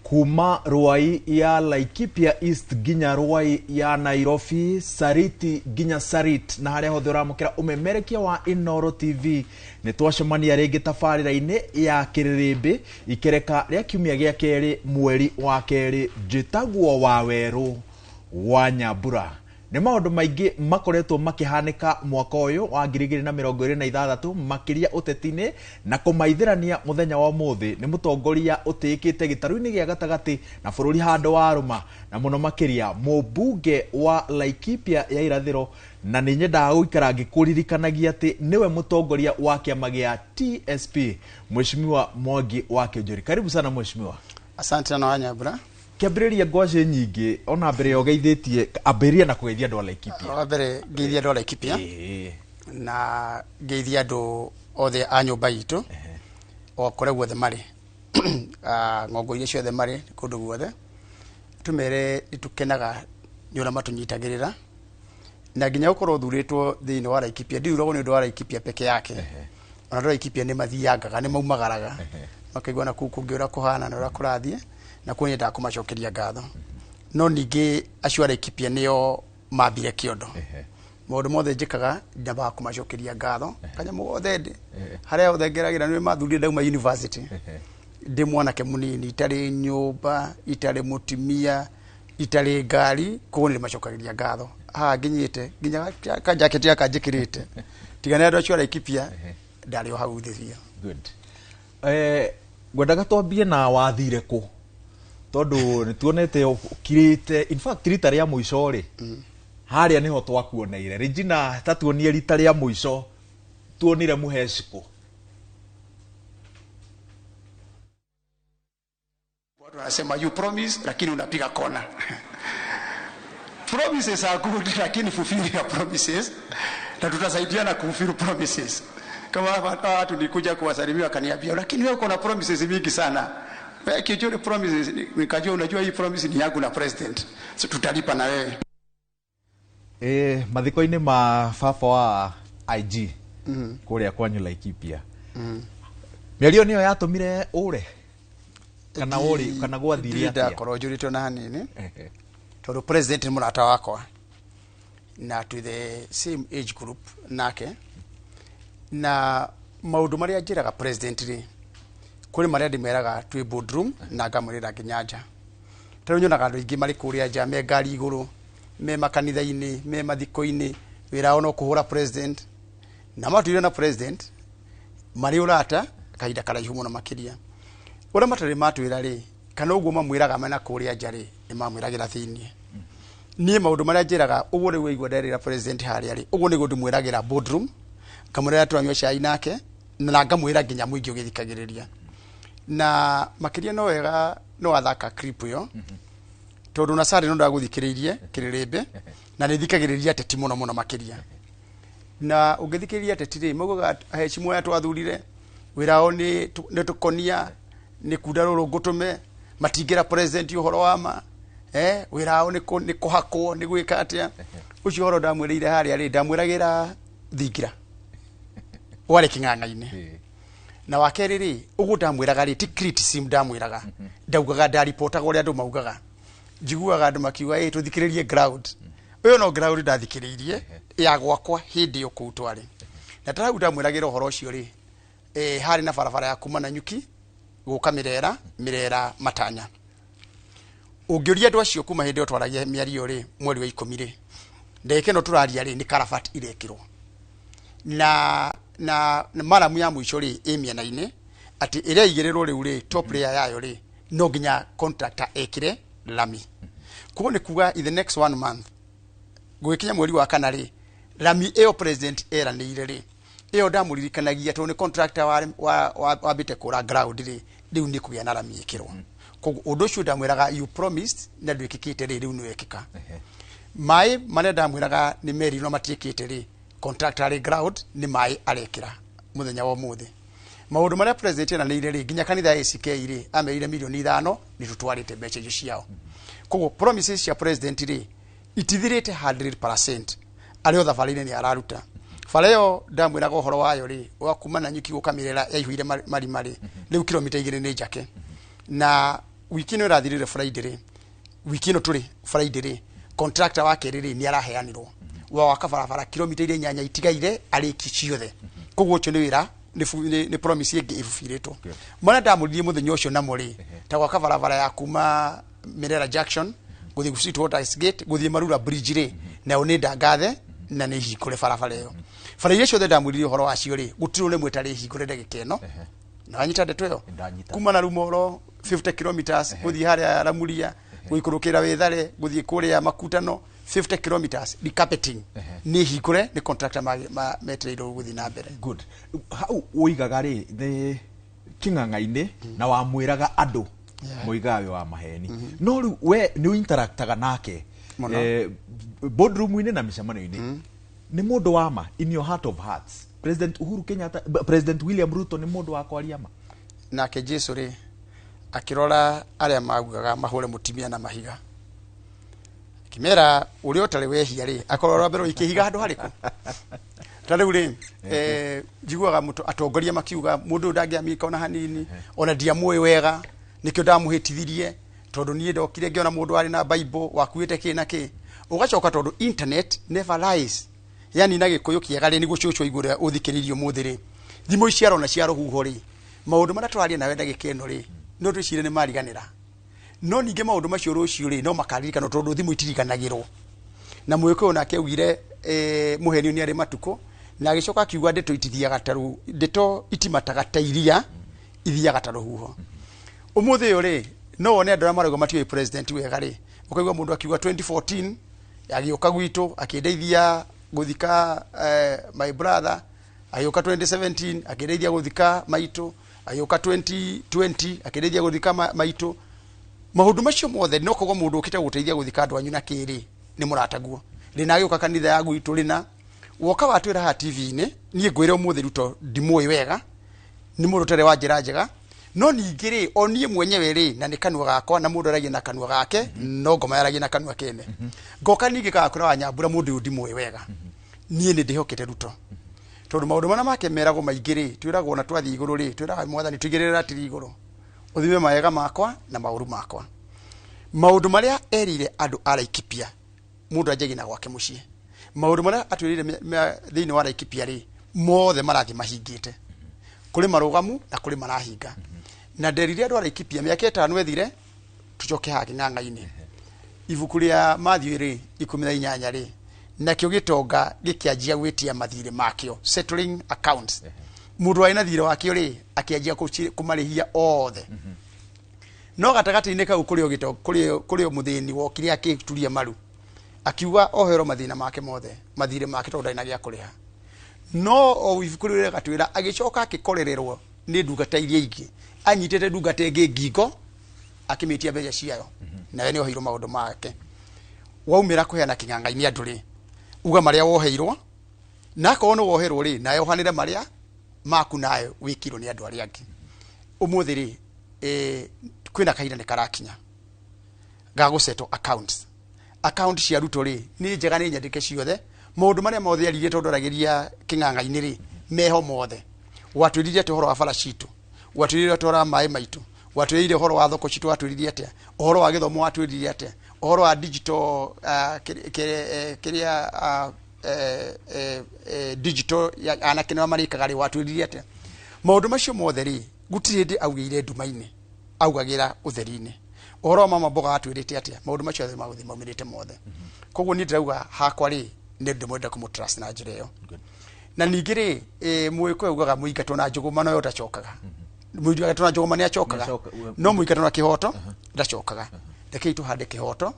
Kuma Ruai ya Laikipia East nginya Ruai ya Nairobi, Sariti nginya Sarit, na harĩa hothe ũramũkĩra ũmemerekia wa Inooro TV, nĩ twacemania rĩngĩ tabarĩra-inĩ ya Kĩrĩrĩmbĩ, ikereka rĩa kiumia gĩa kerĩ mweri wa kerĩ. Njĩtagwo Wawerũ wa Nyambura. Nĩ maũndũ maingĩ makoretwo makĩhanĩka mwaka ũyũ wa 2026, makĩria ũteti-inĩ, na kũmaithĩrania mũthenya wa ũmũthĩ nĩ mũtongoria ũtĩĩkĩte gĩtarũ-inĩ gĩa gatagatĩ na bũrũri handũ wa rũma, na mũno makĩria mũmbunge wa Laikipia ya irathĩro, na nĩ nyendaga gũikara ngĩkũririkanagia atĩ nĩwe mũtongoria wa kĩama gĩa TSP, Mheshimiwa Mwangi wa Kĩnjũri. Karibu sana, Mheshimiwa. Asante sana, Wanyabura. Kĩambĩrĩria ngwacĩ nyingĩ ona mbere ya ũgeithĩtie, ambĩrĩria na kũgeithia andũ a Laikipia. Wa mbere ngeithia andũ a Laikipia na ngeithia andũ othe a nyũmba itũ o kũrĩa guothe marĩ, ng'ongo iria ciothe marĩ kũndũ guothe, tũmere nĩtũkenaga nĩ ũrĩa matũnyitagĩrĩra, na nginya gũkorwo thurĩtwo thĩinĩ wa Laikipia, ndithuragwo nĩ ũndũ wa Laikipia peke yake. Ona andũ a Laikipia nĩ mathiangaga, nĩ maumagaraga makaigua na kũu kũngĩ ũrĩa kũhana na ũrĩa kũrathiĩ, na kuo nyendaga kũmacokeria ngatho. No ningĩ acio a Laikipia nĩo mambire kĩondo. Maũndũ mothe njĩkaga nyambaga kũmacokeria ngatho, kanyamũ gothe ndĩ harĩa hothe ngeragĩra nĩ mathurire. Ndauma university ndĩ mwanake mũnini, itarĩ nyũmba, itarĩ mũtumia, itarĩ ngari, koguo nĩ ndĩmacokagĩria ngatho. Haha nginyĩte nginya kajaketi gaka njĩkĩrĩte, tiga nĩ andũ acio a Laikipia, ndarĩ o hau thĩ biũ. Good. Ngwendaga twambie na wathire kũ, tondũ nĩ tuonete ũkirĩte. In fact, rita rĩa mũico rĩ, harĩa nĩho twakuoneire. Regina, tatuonie rita rĩa mũico tuonire Mũheciko. Watu wanasema you promise lakini unapiga kona. Promises are good, lakini fulfill your promises, na tutasaidiana kufulfill promises. Kama hapa watu nilikuja kuwasalimia wakaniambia, "Lakini wewe uko na promises mingi sana. Wewe Kichuri promises." Nikajua, unajua hii promise ni yangu na president. So tutalipa na wewe. Mathiko-inĩ ma baba wa IG kũrĩa kwanyu Laikipia, mĩario nĩyo yatũmire ũre kana ũrĩ kana gwathire Ndirĩ atĩa? Ndakorwo njũrĩtwo na hanini, tondũ president nĩ mũrata wakwa na to the same age group nake, na maũndũ marĩa njĩraga president rĩ, kũrĩ marĩa ndĩmeraga twĩ boardroom na ngamwĩrĩra nginya nja. Tarĩu nyonaga andũ aingĩ marĩ kũrĩa nja me ngari igũrũ, me makanitha-inĩ, me mathiko-inĩ, wĩra wao no kũhũra president, na matũire na president marĩ ũrata kahinda karaihu mũno makĩria. Ũrĩa matarĩ matwĩra rĩ, kana ũguo mamwĩraga mena kũrĩa nja rĩ, nĩ mamwĩragĩra thĩiniĩ. Niĩ maũndũ marĩa njĩraga ũguo rĩu waigua nderĩra president harĩa rĩ, ũguo nĩguo ndĩmwĩragĩra boardroom, ngamwĩra tũranyua cai nake, na ngamwĩra nginya mũingĩ ũgĩthikagĩrĩria. Na makĩria no wega no athaka clip ĩyo, tondũ na sare no ndagũthikĩrĩirie Kĩrĩrĩmbĩ, na nĩ thikagĩrĩria ateti mũno mũno makĩria. Na ũngĩthikĩrĩria ateti rĩ, maugaga aheshimiwa aya twathurire wĩra wao nĩ tũkonia, nĩ kunda rũrũ ngũtũme, matingĩra president ũhoro wa ma, wĩra wao nĩ kũhakwo, nĩ gwĩka atĩa. Ũcio ũhoro ndamwĩrĩire harĩa rĩ, ndamwĩragĩra thingira warĩ kĩng'ang'a-inĩ. Na wa kerĩ rĩ, ũguo ndamwĩraga rĩ, ti criticism ndamwĩraga, ndaugaga ndaripotaga ũrĩa andũ maugaga. Njiguaga andũ makiuga ĩ tũthikĩrĩrie ground ũyũ, no ground ndathikĩrĩirie ya gwakwa hĩndĩ ĩyo kũu twarĩ na tarau ndamwĩragĩra ũhoro ũcio rĩ, harĩ na barabara ya kuma Nanyuki gũka Mĩrera, Mĩrera Matanya. Ũngĩũria andũ acio kuma hĩndĩ ĩyo twaragia mĩario rĩ, mweri wa 10 rĩ, ndagĩka ĩno tũraria rĩ, nĩ karabati irekĩrwo na maramu ya mũico rĩ, ĩ mĩena-inĩ atĩ ĩrĩa igĩrĩrwo rĩu rĩ, top layer yayo rĩ, no nginya contractor ekĩre lami. Koguo nĩ kuga in the next one month, gũgĩkinya mweri wa kana rĩ, lami ĩyo president eranĩire rĩ, ĩyo ndamũririkanagia tondũ nĩ contractor wambĩte kũra ground rĩ, rĩu nĩ kũgĩa na lami ĩkĩrwo. Koguo ũndũ ũcio ndamwĩraga you promised na ndwĩkĩkĩte rĩ, rĩu nĩ wekĩka. Maĩ marĩa ndamwĩraga nĩ meri no matiĩkĩte rĩ, contractor arĩ ground nĩ maĩ arekĩra mũthenya wa ũmũthĩ. Maũndũ marĩa president eranĩire rĩ, nginya kanitha ya ACK rĩ, amerire mirioni 5, nĩ tũtwarĩte mbeca icio ciao. Koguo promises cia president rĩ, itithirĩte 100%, arĩ o thabarĩ-inĩ nĩ araruta. Bara ĩyo ndamwĩraga ũhoro wayo rĩ, wa kuma Nanyuki gũka Mĩrera yaihũire marima rĩ, rĩu kilomita 2 nĩ njake. Na Wiki ĩno ĩrathirire Friday rĩ, wiki ĩno tũrĩ Friday rĩ, contractor wa kerĩ rĩ nĩ araheanirwo wa waka barabara kilomita iria 8 itigaire arĩki ciothe. Koguo ũcio nĩ wĩra nĩ promise ĩngĩ ĩbubirĩtwo. Marĩa ndamũririe mũthenya ũcio namo rĩ, ta gwaka barabara ya kuma Mirera Junction gũthiĩ Sweet Waters Gate gũthiĩ Marura Bridge rĩ, nayo nĩ ndangathe na nĩ hingũre barabara ĩyo. Bara iria ciothe ndamwĩrire ũhoro wacio rĩ, gũtirĩ rĩmwe ĩtarĩ hingũre ndagĩka ĩno. Na wanyita ndeto ĩyo? Ndanyita. Kuma na Rumoro 50 kilometers gũthiĩ harĩa Ramuria, gũikũrũkĩra Wĩthare, gũthiĩ kũrĩa Makutano 50 kilometers recarpeting nĩ hingũre, nĩ contractor metereirwo gũthiĩ na mbere. Good. Hau ũigaga rĩ nĩ kĩng'ang'a-inĩ na wamwĩraga andũ moigaga wĩ wa maheni, no rĩu we nĩ interactaga nake Mũno. Boardroom-inĩ na mĩcemanio-inĩ. Nĩ mũndũ wa ma? In your heart of hearts, President Uhuru Kenyatta, President William Ruto nĩ mũndũ wa kwaria ma? Nake Jesu rĩ, akĩrora arĩa maugaga mahũre mũtumia na mahiga, akĩmera ũrĩa ũtarĩ wehia rĩ, akorwo rwa mbere ũikie ihiga handũ harĩkũ. Ta rĩu rĩ, njiguaga atongoria makiuga mũndũ ũyũ ndangĩamĩka ona hanini, ona ndiamũĩ wega, nĩkĩo ndamũhĩtithirie, tondũ niĩ ndokire ngĩona mũndũ warĩ na Bible wakuĩte kĩ na kĩ. Ũgacoka tondũ internet never lies, yani na gĩkũyũ kĩega rĩ, nĩguo cũcũ aigue ũrĩa ũthikĩrĩirie ũmũthĩ rĩ, thimũ ici arona cia rũhuho rĩ, maũndũ marĩa tũraria nawe ndagĩka ĩno rĩ, no twĩcire nĩ mariganĩra, no ningĩ maũndũ macio rũciũ rĩ, no makaririkanwo, tondũ thimũ itiriganagĩrwo. Na mũgĩkũyũ nake augire mũhenio nĩ arĩ matukũ, na agĩcoka akiuga ndeto itithiaga ta ndeto itimataga ta iria, ithiaga ta rũhuho. Ũmũthĩ ũyũ rĩ, no wone andũ arĩa marauga matiũĩ president wega rĩ, ũkaigua mũndũ akiuga 2014 agĩũka gwitũ akĩndeithia gũthika my brother, agĩũka 2017 akĩndeithia gũthika maitũ, agĩũka 2020 akĩndeithia gũthika maitũ. Maũndũ macio mothe no koguo mũndũ ũkĩte gũteithia gũthika andũ anyu na kĩrĩ nĩ mũrataguo rĩna agĩũka kanitha ya gwitũ rĩna woka watwĩra haha TV-inĩ. Niĩ ngwĩre ũmũthĩ Ruto ndimũĩ wega, nĩ mũndũ ũtarĩ wa njĩra njega, no ningĩ rĩ, o niĩ mwenyewe rĩ, na nĩ kanua gakwa, na mũndũ aragia na kanua gake, no ngoma yaragia na kanua kene. Ngoka ningĩ gakũra wa Nyambura, mũndũ ũyũ ndimũĩ wega. Niĩ nĩ ndĩhokete Ruto tondũ maũndũ marĩa make meragwo maingĩ rĩ, twĩragwo na twathiĩ igũrũ rĩ, twĩraga Mwathani tũigĩrĩre ratiri igũrũ ũthime mawega makwa na maũru makwa. Maũndũ marĩa erire andũ a Laikipia, mũndũ anjagie na gwake mũciĩ, maũndũ marĩa atwĩrire thĩinĩ wa Laikipia rĩ, mothe marathiĩ mahingĩte, kũrĩ marũgamu na kũrĩ marahinga. Na nderire andũ a Laikipia mĩaka 5 ethire tũcoke haha kĩng'ang'a-inĩ. Ibuku rĩa Matthew rĩ 18 rĩ, nakĩo gĩtonga gĩkĩanjia gwĩtia mathirĩ makĩo, settling accounts. Mũndũ warĩ na thirĩ wakĩo rĩ, akĩanjia kũmarĩhia othe, no gatagatĩ-inĩ kau kũrĩ o kũrĩ o mũthĩni wokire akĩturia maru akiuga oherwo mathĩna make mothe, mathirĩ make, tondũ ndarĩ na gĩa kũrĩha. No o ibuku rĩu rĩgatwĩra agĩcoka akĩkorererwo nĩ ndungata iria ingĩ, anyitĩte ndungata ĩngĩ ngingo akĩmĩtia mbeca ciayo, nawe nĩ oheirwo maũndũ make. Waumĩra kũheana kĩng'ang'a-inĩ andũ rĩ, uga marĩa woheirwo, na akorwo nĩ woherwo rĩ, nawe ohanĩre marĩa maku nawe wĩkirwo nĩ andũ arĩa angĩ. Ũmũthĩ rĩ, kwĩna kahinda nĩ karakinya ga gũ settle accounts. Account cia Ruto rĩ, nĩ njega, nĩ nyandĩke ciothe. Maũndũ marĩa mothe aririe, tondũ aragĩria kĩng'ang'a-inĩ rĩ, meho mothe. Watwĩrire atĩ ũhoro wa bara citũ, watwĩrire atĩ ũhoro wa maĩ maitũ, watwĩrire ũhoro wa thoko citũ, watwĩrire atĩa ũhoro wa gĩthomo, watwĩrire atĩa ũhoro wa digital, kĩrĩa digital ya anake nĩo marĩkaga rĩ, watwĩrire atĩa maũndũ macio mothe rĩ. Gũtirĩ hĩndĩ augĩire nduma-inĩ, augagĩra ũtheri-inĩ. Ũhoro wa mama mboga watwĩrĩte atĩa? Maũndũ macio othe magũthiĩ maumĩrĩte mothe. Koguo niĩ ndĩrauga hakwa rĩ, nĩ ndĩmwenda kũmũtrust na njĩra ĩyo. Na ningĩ rĩ, mũgĩkũyũ augaga mũingatwo na njũgũma noyo ndacokaga. Mũingatwo na njũgũma nĩ acokaga, no mũingatwo na kĩhoto ndacokaga. Rekei tũhande kĩhoto,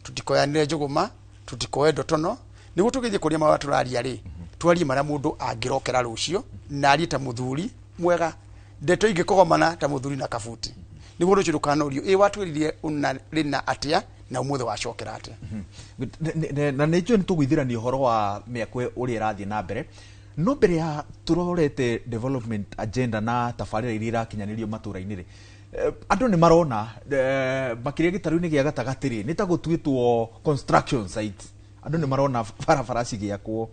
tũtikoyanĩre njũgũma, tũtikoe ndotono, nĩguo tũgĩthiĩ kũrĩa marĩa tũraria rĩ, twarie marĩa mũndũ angĩrokera rũciũ na arie ta mũthuri mwega, ndeto ingĩkogomana ta mũthuri na kabuti, nĩguo rũciũ ndũkanorio ĩ watwĩrire ũna rĩna atĩa na ũmũthĩ wacokera atĩa. Na nä njå nä tå gwithirania å horo wa mä ako å rä a ĩrathiĩ na mbere, no mbere ya tũrorete development agenda na tabarĩra iria irakinyanĩrio matũra-inĩ rĩ, andũ nĩ marona makĩria gĩtarũ-inĩ gĩa gatagatĩ rĩ, nĩ ta gũtuĩtwo construction site. Andũ nĩ marona barabara cigĩakwo,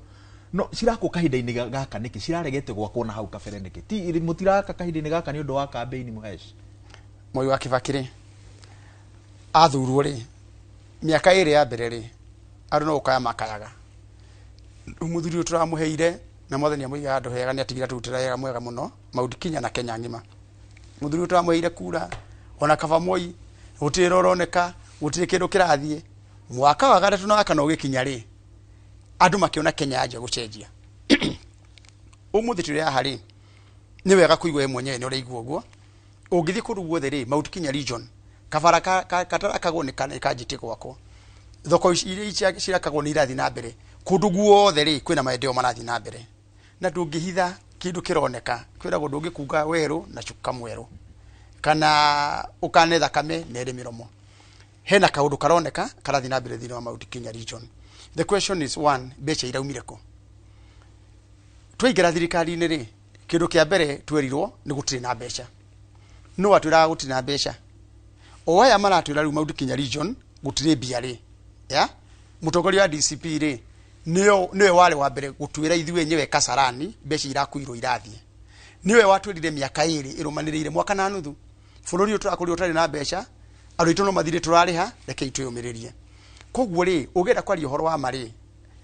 no cirakwo kahinda-inĩ gaka nĩkĩ? Ciraregete gwakwo na hau kabere nĩkĩ? Ti mũtiraka kahinda-inĩ gaka nĩ ũndũ wa campaign, Mũhesh? Moi wa Kibaki rĩ, Athurwo rĩ, mĩaka ĩrĩ ya mbere rĩ, andũ no gũkaya makayaga. Mũthuri ũyũ tũramũheire na mwathani amũiga handũ hega, nĩ atigire atũrutĩra wega mwega mũno Mount Kenya na Kenya ng'ima. Mũthuri ũyũ tũramũheire kura ona kaba Moi, gũtirĩ wĩra ũroneka, gũtirĩ kĩndũ kĩrathiĩ. Mwaka wa gatatũ na wa kana ũgĩkinya rĩ, andũ makĩona Kenya yanjia gũcenjia. Ũmũthĩ tũrĩ haha rĩ, nĩ wega kũigua we mwenyewe nĩ ũraigua ũguo. Ũngĩthiĩ kũndũ guothe rĩ, Mount Kenya region, kabara katarakagwo nĩ kanjĩtie gwakwo. Thoko iria cirakagwo nĩ irathiĩ na mbere. Kũndũ guothe rĩ, kwĩna maendeleo marathiĩ na mbere. Na ndũngĩhitha kĩndũ kĩroneka, kwĩragwo ndũngĩkunga werũ na cuka mwerũ, kana ũkane thakame na ĩrĩ mĩromo. Hena kaũndũ karoneka karathiĩ na mbere thĩinĩ wa Mount Kenya region. The question is one, mbeca iraumire kũ? Twaingĩra thirikari-inĩ rĩ, kĩndũ kĩa mbere twerirwo nĩ gũtirĩ na mbeca. No atwĩraga gũtirĩ na mbeca. O aya maratwĩra rĩu Mount Kenya region gũtirĩ mbia rĩ, ya mũtongoria wa DCP rĩ, nĩwe warĩ wa mbere gũtwĩra ithuĩ enyewe Kasarani mbeca irakuirwo irathiĩ. Nĩwe watwĩrire mĩaka ĩrĩ ĩrũmanĩrĩire, mwaka na nuthu, bũrũri ũyũ tũrakorirwo ũtarĩ na mbeca, andũ aitũ no mathirĩ tũrarĩha, rekei twĩyũmĩrĩrie. Koguo rĩ, ũngĩenda kwaria ũhoro wa ma rĩ,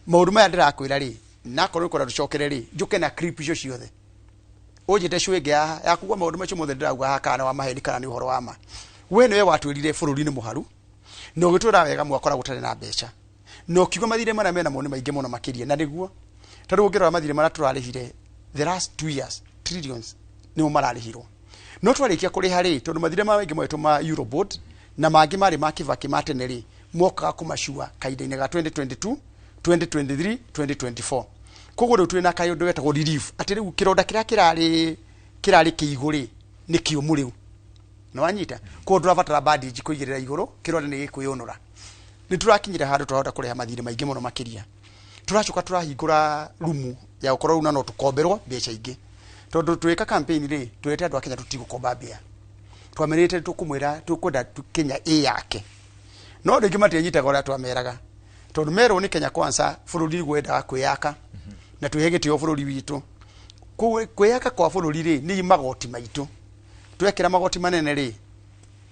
maũndũ maya ndĩrakwĩra rĩ, nakorwo ũkwenda tũcokere rĩ, njũke na clip icio ciothe. Ũnjĩte cwĩnge haha ya kuga maũndũ macio mothe ndĩrauga haha, kana wa maheni kana nĩ ũhoro wa ma. We nĩwe watwĩrire bũrũri nĩ mũharu, na ũgĩtwĩra wega mwakora gũtarĩ na mbeca, na ũkiuga mathirĩ marĩa mena mo nĩ maingĩ mũno makĩria. Na nĩguo tondũ ũngĩrora mathirĩ marĩa tũrarĩhire the last 2 years, trillions nĩmo mararĩhirwo. No twarĩkia kũrĩha rĩ, tondũ mathirĩ marĩa maingĩ moetwo ma Eurobond na mangĩ marĩ ma Kibaki ma tene rĩ, mokaga kũmacua kahinda-inĩ ga 2022, 2023, 2024. Koguo rĩu twĩna kaũndũ getagwo relief, atĩ rĩu kĩronda kĩrĩa kĩrarĩ kĩigũ rĩ, nĩ kĩũmũ rĩu. Nĩ wanyita? Koguo ndũrabatara bandage kũigĩrĩra igũrũ, kĩronda nĩ gĩkwĩyũnũra. Nĩ tũrakinyire handũ twahota kũrĩha mathirĩ maingĩ mũno makĩria. Tũracoka tũrahingũra rumu ya gũkorwo rĩu na no tũkomberwo mbeca ingĩ. Tondũ twĩka campaign rĩ, twĩrĩte andũ a Kenya tũtigũkomba mbia. Twamerĩte tũkũmwĩra tũkwenda Kenya ĩ yake. No rĩngĩ matianyitaga ũrĩa twameraga. Tondũ merwo nĩ Kenya Kwanza bũrũri nĩguo wendaga kwĩyaka na twĩhe gĩtĩo bũrũri witũ. Kwĩyaka kwa bũrũri rĩ, nĩ magoti maitũ. Twekĩra magoti manene rĩ,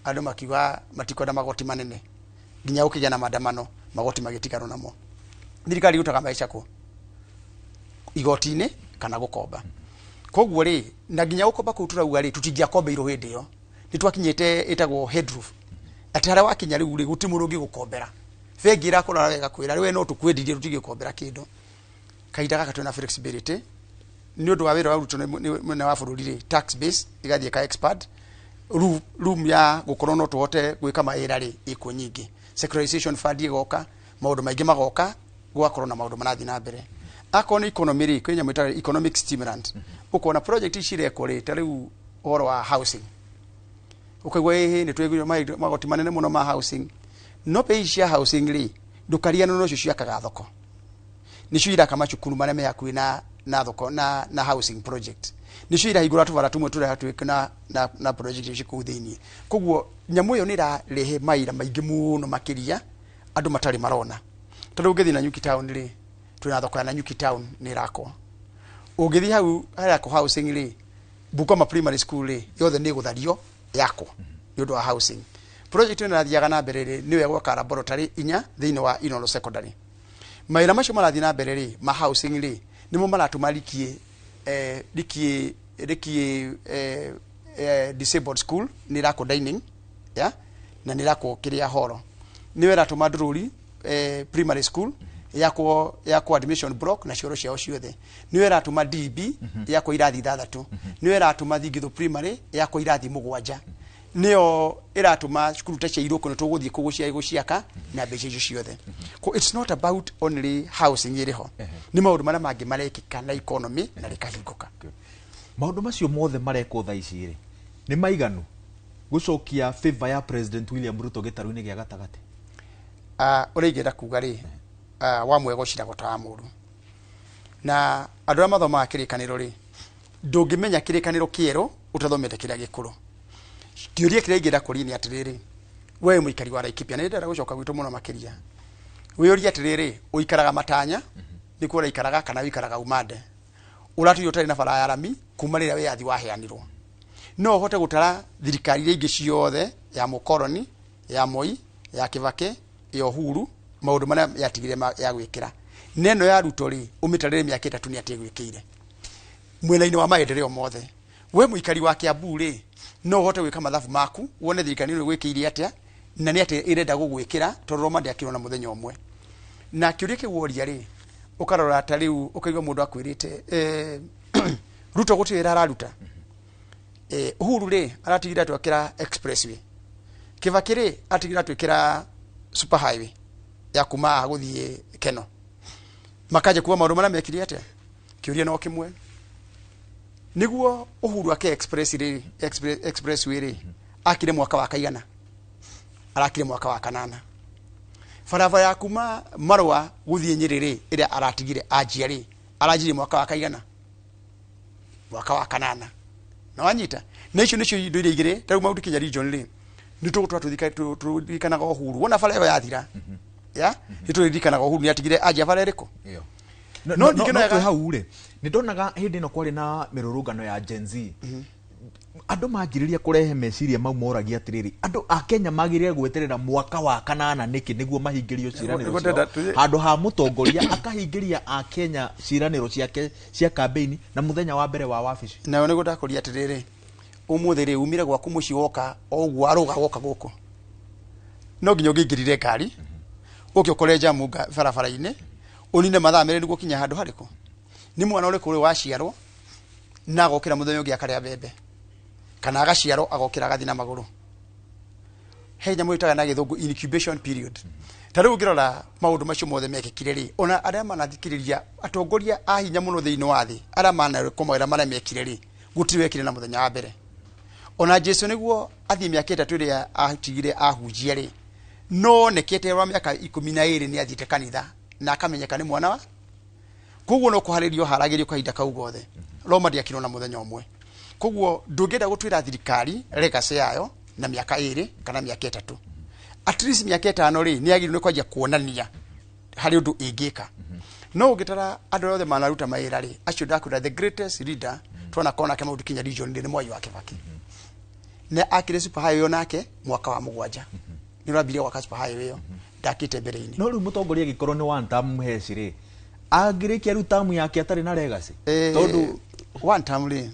andũ makiuga matikwenda magoti manene. Nginya gũkĩgĩa na maandamano, magoti magĩtiganwo namo. Thirikari ĩrutaga mbeca kũ? Igoti-inĩ kana gũkomba. Koguo rĩ, na nginya gũkomba kũu tũrauga rĩ, tũtingĩakombeirwo hĩndĩ ĩyo. Nĩ twakinyĩte ĩtagwo headroom. Atĩ harĩa wakinya rĩu rĩ, gũtirĩ mũndũ ũngĩgũkombera. Bengi ĩrakũrora wega kwĩra, we no tũkwendirie tũtingĩgũkombera kĩndũ. Kahinda gaka twĩna flexibility nĩ ũndũ wa wĩra warutwo nĩ mwena wa bũrũri rĩ, tax base ĩgathiĩ ka expand, room ya gũkorwo no tũhote gwĩka mawĩra rĩ, ĩkuo nyingĩ. Secularization fund ĩgoka, maũndũ maingĩ magoka, gũgakorwo na maũndũ marathiĩ na mbere. Akorwo nĩ economy rĩ, kwĩ nyamũ ĩtagwo economic stimulant. Ũkona project ici irekwo rĩ, ta rĩu ũhoro wa housing. Ũkaigua ĩhĩ, nĩ twaiguire magoti manene mũno ma housing. No bei cia housing rĩ, ndũkariganĩrwo nocio ciakaga thoko. Nĩcio iraka macukuru marĩa me hakuhĩ na thoko na housing project. Nĩcio irahingũra tũbara tũmwe tũrĩa twĩ na project ici kũu thĩinĩ. Koguo nyamũ ĩyo nĩ ĩrarehe maira maingĩ mũno makĩria andũ matarĩ marona. Tondũ ũngĩthiĩ Nanyuki town rĩ, twĩna thoko ya Nanyuki town nĩ ĩrakwo. Ũngĩthiĩ hau harĩa kũ housing rĩ, Bungoma primary school rĩ, yothe nĩ ĩgũthario yakwo nĩ ũndũ wa housing. Project ĩno ĩrathiaga na mbere rĩ, nĩyo gwaka laboratory inya thĩinĩ wa Inooro Secondary. Mawĩra macio marathiĩ na mbere rĩ, ma housing rĩ, nĩmo maratũma rikie disabled school nĩ ĩrakwo dining, ya, na nĩ ĩrakwo kĩrĩa horo. Nĩyo ĩratũma Ndũrũri primary school yakwo admission block na cioro ciao ciothe. Nĩyo ĩratũma DB yakwo irathi 6. Nĩyo ĩratũma Thingithu primary yakwo irathi 7. Nĩyo ĩratũma cukuru ta cia Irũkũ nĩ tũgũthiĩ kũu gũciaka na mbeca icio ciothe. Ko it's not about only housing ĩrĩ ho. Nĩ maũndũ marĩa mangĩ marekĩka na economy na rĩkahingũka. Maũndũ macio mothe marekwo thaa ici rĩ, nĩ maiganu gũcokia favor ya President William Ruto gĩtarũ-inĩ gĩa gatagatĩ? Ũrĩa ingĩenda kuga rĩ, wa mwega ũciragwo ta wa mũũru. Na andũ arĩa mathomaga kĩrĩkanĩro rĩ, ndũngĩmenya kĩrĩkanĩro kĩerũ ũtathomete kĩrĩa gĩkũrũ. Kĩũria kĩrĩa ingĩenda kũria nĩ atĩrĩrĩ, we mũikari wa Laikipia, nĩ ndĩrenda gũcoka gwitũ mũno makĩria. Wĩyũrie atĩrĩrĩ, ũikaraga Matanya, nĩkuo ũraikaraga kana ũikaraga Umande? Ũratũire ũtarĩ na bara ya rami kuma rĩrĩa wĩyathi waheanirwo. No ũhote gũtara thirikari iria ingĩ ciothe ya mũkoroni, Ya Moi, ya Kibaki, ya Uhuru, maũndũ marĩa yatigire ya gwĩkĩra. Neno ya Ruto rĩ, ũmĩtarĩre mĩaka 3 nĩ atĩ ĩgwĩkĩire mwena-inĩ wa maendeleo mothe. We mũikari wa Kiambu rĩ, no ũhote gwĩka mathabu maku wone thirikari ĩno ĩgwĩkĩire atĩa na nĩ atĩa ĩrenda gũgwĩkĩra, tondũ Roma ndĩakirwo na mũthenya ũmwe. Na kĩũria kĩu woria rĩ, ũkarora ta rĩu ũkaigua mũndũ akwĩrĩte Ruto gũtirĩ wĩra araruta. Uhuru rĩ, aratigire atwakĩra expressway. Kibaki rĩ, atigire atwĩkĩra super highway ya kuma haha gũthiĩ Keno. Makanja kuga maũndũ marĩa mekire atĩa? Kĩũria no kĩmwe. Nĩguo Uhuru ake express rĩ, expressway rĩ, akire mwaka wa kaigana? Arakire mwaka wa kanana. Barabara ya kuma Marũa gũthiĩ Nyĩrĩ rĩ, ĩrĩa aratigire anjia rĩ, aranjirie mwaka wa kaigana? Mwaka wa kanana. Na wanyita? Na icio nĩcio indo iria igĩrĩ, ta rĩu Mount Kenya region rĩ, nĩ tũgũtũra tũririkanaga Uhuru. Wona bara ĩyo yathira, ya? Nĩ tũririkanaga Uhuru nĩ atigire anjia bara ĩrĩkũ? Ĩyo. No No ningĩ no no twĩ hau rĩ, nĩ ndonaga hĩndĩ ĩno kwarĩ na mĩrũrũngano ya Gen Z. Andũ manjĩrĩria kũrehe meciria mau moragia atĩrĩrĩ, andũ a Kenya magĩrĩire gweterera mwaka wa kanana nĩkĩ nĩguo mahingĩrio ciĩranĩro Nĩguo ciao? ndĩrenda tũthiĩ- Handũ ha mũtongoria akahingĩria a Kenya ciĩranĩro ciake cia campaign na mũthenya wa mbere wa wabici. Nayo nĩguo ndakũria atĩrĩrĩ, ũmũthĩ rĩ, umire gwaku mũciĩ woka o ũguo arũga woka gũkũ, no nginya ũngĩingĩrire ngari ũke ũkore njamu barabara-inĩ, ũnine mathaa merĩ nĩguo ũkinye handũ harĩkũ. Nĩ mwana ũrĩkũ ũrĩ waciarwo na agokĩra mũthenya ũngĩ akarĩa mbembe, kana agaciarwo agokĩra agathiĩ na magũrũ? He nyamũ ĩtaga na gĩthũngũ incubation period. Ta rĩu ũngĩrora maũndũ macio mothe mekĩkire rĩ, ona arĩa manathikĩrĩria atongoria a hinya mũno thĩinĩ wa thĩ, arĩa manarĩkwo mawĩra marĩa mekire rĩ, gũtirĩ wekire na mũthenya wa mbere. Ona Jesu nĩguo athiĩ mĩaka 3 ĩrĩa atigire ahunjia rĩ, no onekete wa mĩaka 12 nĩ athiĩte kanitha na akamenyeka nĩ mwana wa. Koguo no kũharĩrio haragĩrio kahinda kau gothe. Roma ndĩakirwo na mũthenya ũmwe. Koguo ndũngĩenda gũtwĩra thirikari legacy yayo na mĩaka 2 kana mĩaka 3. At least mĩaka 5 rĩ, nĩ yagĩrĩirwo nĩ kwanjia kuonania harĩ ũndũ ĩngĩka. No ũngĩtara andũ othe manaruta mawĩra rĩ, acio ndakwĩra the greatest leader twanakorwo nake Mount Kenya region rĩ, nĩ Mwai wa Kibaki. Na akire super highway nake mwaka wa 7. Nĩ ũrambirie gwaka super highway ĩyo, ndakĩte mbere-inĩ. No rĩu mũtongoria angĩkorwo nĩ one term heci rĩ, angĩrĩkia rĩu term yake atarĩ na legacy? Tondũ One term rĩ,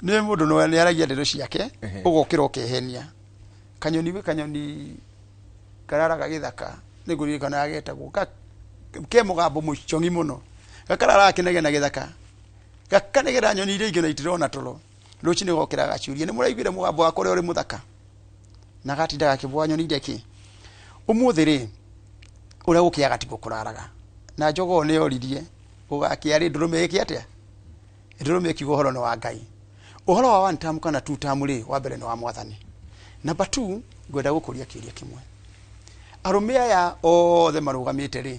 nĩ mũndũ no nĩ aragia ndeto ciake, ũgokĩra ũkehenia. Kanyoni gwĩ kanyoni kararaga gĩthaka, nĩ ngũririkana agetagwo, ke mũgambo mũcong'i mũno. Gakararaga kĩnegena gĩthaka. Gakanegera nyoni iria ingĩ na itirona toro. Rũcinĩ gokĩra gaciũria, nĩ mũraiguire mũgambo wakwa ũrĩa ũrĩ mũthaka? Na gatinda gakĩbũa nyoni iria kĩ. Ũmũthĩ rĩ, ũrĩa gũkĩaga tiguo kũraraga. Na njogoo nĩ yoririe, gũgakĩa rĩ, ndũrũme ĩke atĩa? Ndũrũme ĩkiuga ũhoro nĩ wa Ngai. Ũhoro wa one term kana two term rĩ, wa mbere nĩ wa mwathani. Number 2, ngwenda gũkũria kĩũria kĩmwe. Arũme aya othe marũgamĩte rĩ,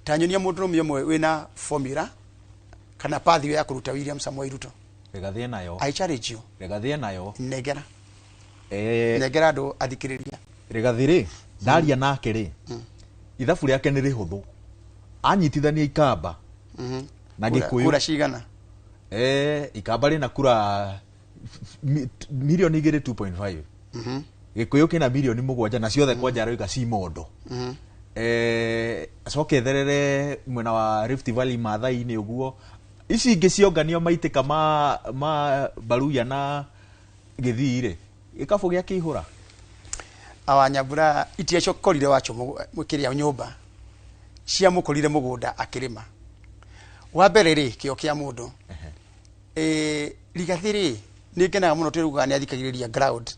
ta nyonia mũndũrũme ũmwe wĩna formula kana pathway ya kũruta William Samoei Ruto. Rĩgathie nayo. I challenge you. Rĩgathie nayo. Nengera. Nengera andũ athikĩrĩria. Rĩgathĩ rĩ, ndaria nake rĩ, ithabu rĩake nĩ rĩhũthũ. Anyitithania ikamba na Gĩkũyũ. Kura cigana? Ikamba rĩna kura milioni igĩrĩ 2.5. Gĩkũyũ kĩna milioni 7 na ciothe kwanja aroiga ci mondo. Acoke etherere mwena wa Rift Valley Maathai-inĩ ũguo. Ici ingĩ cionganio maitĩka ma Baruya na Gĩthii rĩ, gĩkabũ gĩa kĩihũra. Awa Nyambura itiacokorire wacho kĩrĩa nyũmba ciamũkorire mũgũnda akĩrĩma. Wa mbere rĩ, kĩo kĩa mũndũ. Rigathĩ rĩ, nĩ ngenaga mũno tũraugaga nĩ athikagĩrĩria ground.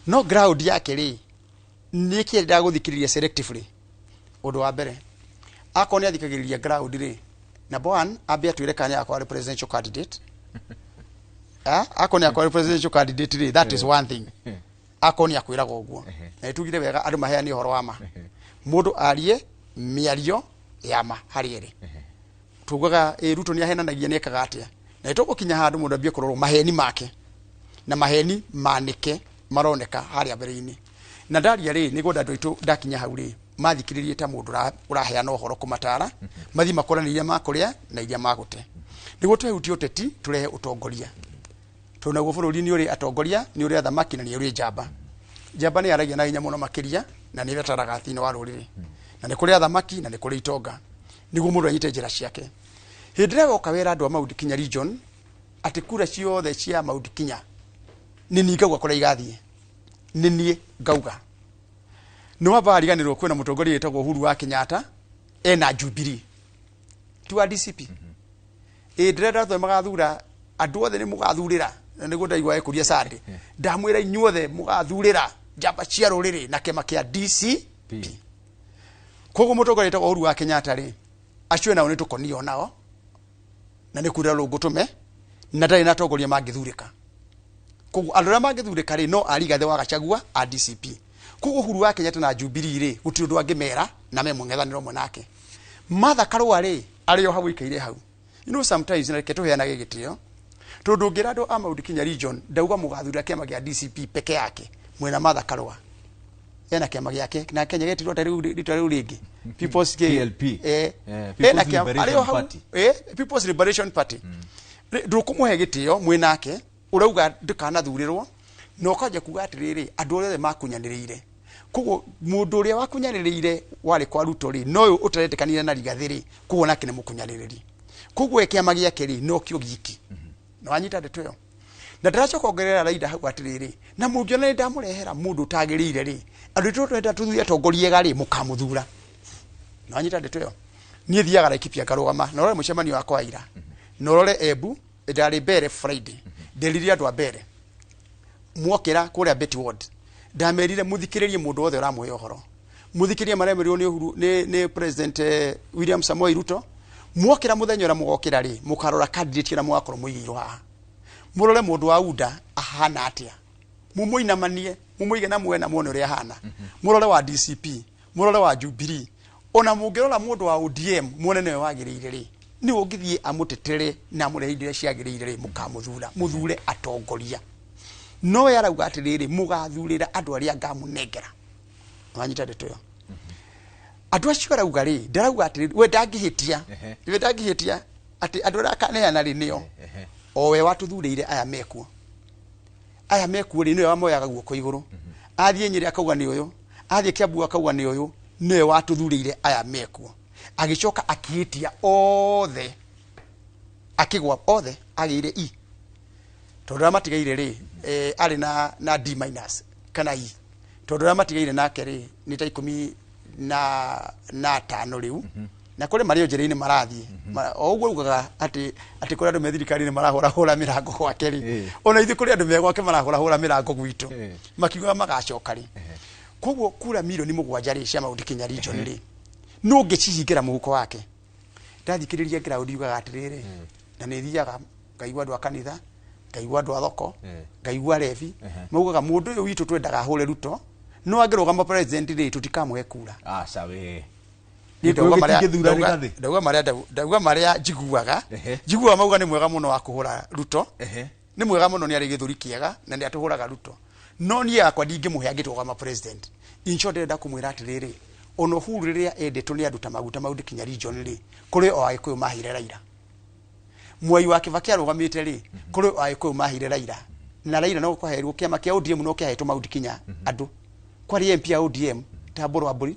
No ground yake rĩ, nĩ kĩendaga gũthikĩrĩria selectively. Ũndũ wa mbere, akorwo nĩ athikagĩrĩria ground rĩ, number 1, ambe atwĩre kana nĩ akorwo arĩ presidential candidate. Akorwo nĩ akorwo arĩ presidential candidate rĩ, that is one thing. Akorwo nĩ akwĩraga ũguo. Na nĩtugire wega andũ maheane ũhoro wa ma. Mũndũ arie mĩario ya ma harĩ erĩ. Tugaga, Ruto nĩ ahenanagia nĩ ekaga atĩa. Na nĩtũgũkinya handũ mũndũ ambie kũrorwo maheni make. Na maheni manĩke maroneka harĩa mbere-inĩ. Na ndaria rĩ, nĩngwenda andũ aitũ ndakinya hau rĩ, mathikĩrĩrie ta mũndũ ũraheana ũhoro kũmatara, mathiĩ makorane iria makũrĩa na iria magũte. Nĩguo twehutie ũteti, tũrehe ũtongoria. Tondũ naguo bũrũri nĩ ũrĩ atongoria, nĩ ũrĩ athamaki na nĩ ũrĩ njamba. Njamba nĩ yaragia na hinya mũno makĩria na nĩ ĩbataraga thĩinĩ wa rũrĩrĩ, na nĩ kũrĩ athamaki na nĩ kũrĩ itonga, nĩguo mũndũ anyite njĩra ciake. Hĩndĩ ĩrĩa woka wĩra andũ a Mount Kenya region atĩ kura ciothe cia Mount Kenya nĩ niĩ ngauga kũrĩa igathiĩ, nĩ niĩ ngauga. Nĩ wamba wariganĩrwo kwĩna mũtongoria wĩtagwo Uhuru wa Kenyatta ena Jubilee ti wa DCP. Ĩ ndĩrenda othe magathura, andũ othe nĩ mũgathurĩra, na nĩguo ndaigua ekũria Sunday ndamwĩra inyuothe mũgathurĩra njamba cia rũrĩrĩ na kĩama kĩa DCP. Koguo mũtongoria wĩtagwo Uhuru wa Kenyatta rĩ, acio nao nĩ tũkonio nao na nĩ kura rũngũtũme na ndarĩ na atongoria mangĩthurĩka. Koguo andũ arĩa mangĩthurĩka rĩ, no a Rigathĩ wa Gachagua a DCP. Koguo Uhuru wa Kenyatta na Jubilee rĩ, gũtirĩ ũndũ angĩmera na me mũng'ethanĩro ũmwe nake. Martha Karũa rĩ, arĩ o hau aikaire hau. You know, sometimes na reke tũheanage gĩtĩo, tondũ ũngĩra andũ a Mount Kenya region ndauga mũgathurĩra kĩama gĩa DCP peke yake, mwena Martha Karũa ena kĩama gĩake na Kenya gĩtirwo ta rĩu rĩtwa rĩu rĩngĩ People's PLP. People's ena kĩama Liberation arĩ o hau. Party. People's Liberation Party. Ndũkũmũhe gĩtĩo mwĩnake ũrauga ndũkanathurĩrwo na ũkanja kuga atĩrĩrĩ andũ arĩa othe makunyanĩrĩire. Koguo mũndũ ũrĩa wakunyanĩrĩire warĩ kwa Ruto rĩ, no ũyũ ũtaretĩkanire na Rigathĩ rĩ, koguo nake nĩ mũkunyanĩrĩri. Koguo we kĩama gĩake rĩ, no kĩo giki. Na wanyita ndeto ĩyo na ndĩracoka ongerera Raila hau atĩrĩrĩ, na mũngĩona nĩ ndamũrehera mũndũ ũtagĩrĩire rĩ, andũ aitũ twenda tũthure atongoria ega rĩ, mũkamũthura. Na wanyita ndeto ĩyo, niĩ thiaga Laikipia ngarũgama na ũrore mũcemanio wakwa wa ira na ũrore Embu ndarĩ mbere Friday, nderire andũ a mbere mwokĩra kũrĩa Betty Ward, ndamerire mũthikĩrĩrie mũndũ wothe ũramũhe ũhoro, mũthikĩrĩrie marĩa merirwo nĩ Uhuru nĩ President William Samoei Ruto. Mwokĩra mũthenya ũrĩa mũgokĩra rĩ, mũkarora candidate ĩrĩa mũgakorwo mũigĩirwo haha, mũrore mũndũ wa UDA ahana atĩa, mumũinamanie mumũige na mwena muone ũrĩa ahana, mũrore wa DCP, mũrore wa Jubilee, ona mũngĩrora mũndũ wa ODM muone nĩwe wagĩrĩire rĩ, nĩwe ũngĩthiĩ amũtetere na amũrehe indo iria ciagĩrĩire rĩ, mũkamũthura, mũthure atongoria. No we arauga atĩrĩrĩ, mũgathurĩra andũ arĩa ngamũnengera. Wanyita ndeto ĩyo, andũ acio arauga rĩ, ndarauga atĩrĩrĩ we ndangĩhĩtia, we ndangĩhĩtia atĩ andũ arĩa akaneana rĩ nĩo o we watũthurĩire aya mekuo, aya mekuo rĩ, nĩwe wamoyaga guoko igũrũ, athiĩ Nyĩrĩ akauga nĩ ũyũ, athiĩ Kiambu akauga nĩ ũyũ, nĩwe watũthurĩire aya mekuo. Agĩcoka akĩhĩtia othe, akĩgwa othe, agĩire E tondũ arĩa matigaire rĩ, arĩ na D minus kana E, tondũ arĩa matigaire nake rĩ nĩ ta 15 rĩu, na kũrĩ marĩ o njĩra-inĩ marathiĩ. O ũguo ugaga atĩ kũrĩ andũ me thirikari-inĩ marahũrahũra mĩrango gwake rĩ, ona ithuĩ kũrĩ andũ me gwake marahũrahũra mĩrango gwitũ makiugaga magacoka rĩ. Koguo kura 7 milioni rĩ cia Mount Kenya region rĩ, no ũngĩcihingĩra mũhuko wake. Ndathikĩrĩria ground yugaga atĩrĩrĩ, na nĩ thiaga ngaigua andũ a kanitha, ngaigua andũ a thoko, ngaigua rebi maugaga mũndũ ũyũ witũ twendaga ahũre Ruto, no angĩrũgama president rĩ, tũtikamũhe kura. Aca we. Niĩ ndauga marĩa Gĩtingĩthura Rigathĩ. ndauga marĩa njiguaga, njiguaga mauga nĩ mwega mũno wa kũhũra Ruto, nĩ mwega mũno, nĩ arĩ gĩthũri kĩega na nĩ atũhũraga Ruto, no niĩ yakwa ndingĩmũhe angĩtũgama president. In short, ndĩrenda kũmwĩra atĩrĩrĩ, ona Uhuru rĩrĩa endetwo nĩ andũ ta maguta Mount Kenya region rĩ, kũrĩ o Agĩkũyũ maheire Raila. Mwai wa Kibaki arũgamĩte rĩ, kũrĩ o Agĩkũyũ maheire Raila, na Raila no kwaheirwo kĩama kĩa ODM, no kĩahetwo Mount Kenya andũ kwarĩ MP ya ODM ta Mbũrũ wa Mbũri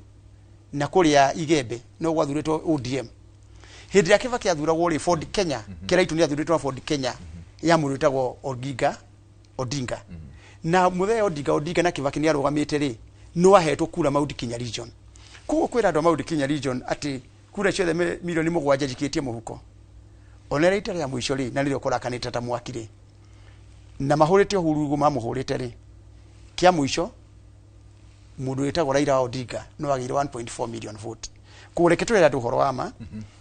na kũrĩa Igembe no gwathurĩtwo ODM. Hĩndĩ ĩrĩa Kibaki athuragwo rĩ, Ford Kenya Kĩraitu nĩ athurĩtwo na Ford Kenya ya mũndũ wĩtagwo Oginga Odinga, na mũthee Odinga Odinga na Kibaki nĩ arũgamĩte rĩ, no ahetwo kura Mount Kenya region. Koguo kwĩra andũ a Mount Kenya region atĩ kura ciothe 7 milioni njikĩtie mũhuko, ona rita rĩa mũico rĩ, na nĩrĩo kũrakanĩte ta mwaki rĩ, na mahũrĩte Uhuru ũguo mamũhũrĩte rĩ, kĩa mũico mũndũ wĩtagwo Raila Odinga no agĩire 1.4 million vote. Koguo reke twĩre andũ ũhoro wa ma,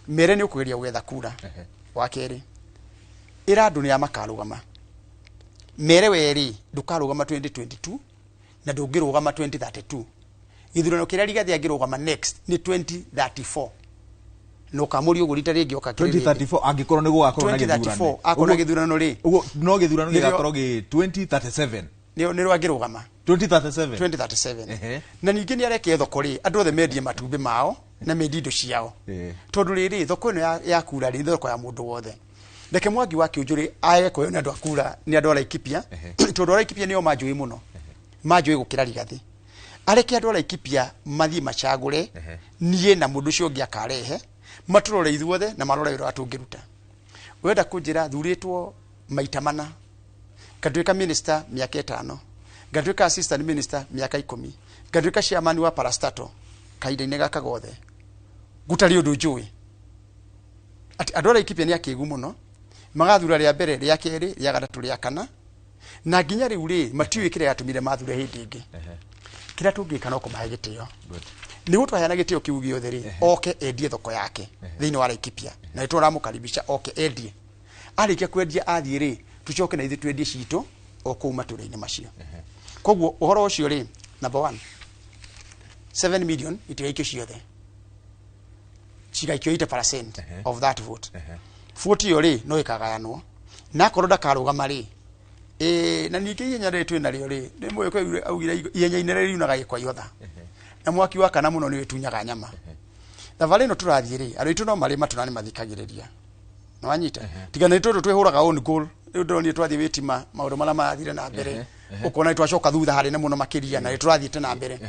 mere nĩ ũkũgeria gwetha kura. Wa kerĩ, ĩra andũ nĩ a makarũgama, mere we rĩ, ndũkarũgama 2022 na ndũngĩrũgama 2032. Gĩthurano kĩrĩa Rigathĩ angĩrũgama next nĩ 2034, na ũkamũria ũguo rita rĩngĩ oka kĩrĩ rĩngĩ. 2034 angĩkorwo nĩ gũgakorwo na 2034 gĩthurano. Akorwo na gĩthurano rĩ, Ũguo no gĩthurano Nĩrĩo gĩgakorwo gĩ 2037. Nĩrĩo angĩrũgama. 2037. 2037. Na ningĩ nĩ areke thoko rĩ, andũ othe mendie matumbĩ mao na mendie indo ciao, tondũ rĩrĩ thoko ĩno ya kura rĩ, thoko ya mũndũ wothe. Reke Mwangi wa Kĩũnjũrĩ age kũheo nĩ andũ a kura nĩ andũ a Laikipia, tondũ a Laikipia nĩo manjũĩ mũno. Manjũĩ gũkĩra Rigathi. Areke andũ a Laikipia mathiĩ macagũre niĩ na mũndũ ũcio ũngĩ akarehe, matũrore ithuothe na marore wĩra ũrĩa tũngĩruta. Wenda kũnjĩra thurĩtwo maita mana, ngatuĩka minister mĩaka 5, ngatuĩka assistant minister mĩaka 10, ngatuĩka chairman wa parastatal kahinda-inĩ gaka gothe, gũtarĩ ũndũ njũĩ. Atĩ andũ a Laikipia nĩ akĩgu mũno, magathura rĩa mbere, rĩa kerĩ, rĩa gatatũ, rĩa kana, na nginya rĩu rĩ matiũĩ kĩrĩa gĩatũmire mathure hĩndĩ ĩngĩ. Kĩrĩa tũngĩka no kũmahe gĩtĩo. Nĩguo twaheana gĩtĩo kĩu gĩothe rĩ, oke endie thoko yake thĩinĩ wa Laikipia, na nĩ tũramũkaribisha oke endie. Arĩkia kwendia athiĩ rĩ, tũcoke na ithuĩ twendie citũ o kũu matũũra-inĩ macio. Koguo ũhoro ũcio rĩ, number 1, 7 million itigaikio ciothe, cigaikio 80% of that vote. Vote ĩyo rĩ no ĩkagayanwo, na akorwo ndakarũgama rĩ, na ningĩ ihenya rĩrĩ twĩ narĩo rĩ, nĩ mũĩ augire ihenya inene riunaga gĩkwa iotha, na mwaki wa kana mũno nĩ wĩtunyaga nyama. Thabarĩ ĩno tũrathiĩ rĩ, andũ aitũ no marĩ matũ na nĩ mathikagĩrĩria. Nĩwanyita? Tiga nĩ tondũ twĩhũraga own goal, rĩu ndĩronire twathiĩ wĩtima maũndũ marĩa marathire na mbere, ũkona nĩ twacoka thutha harĩ mũno makĩria, na nĩ tũrathiĩte na mbere.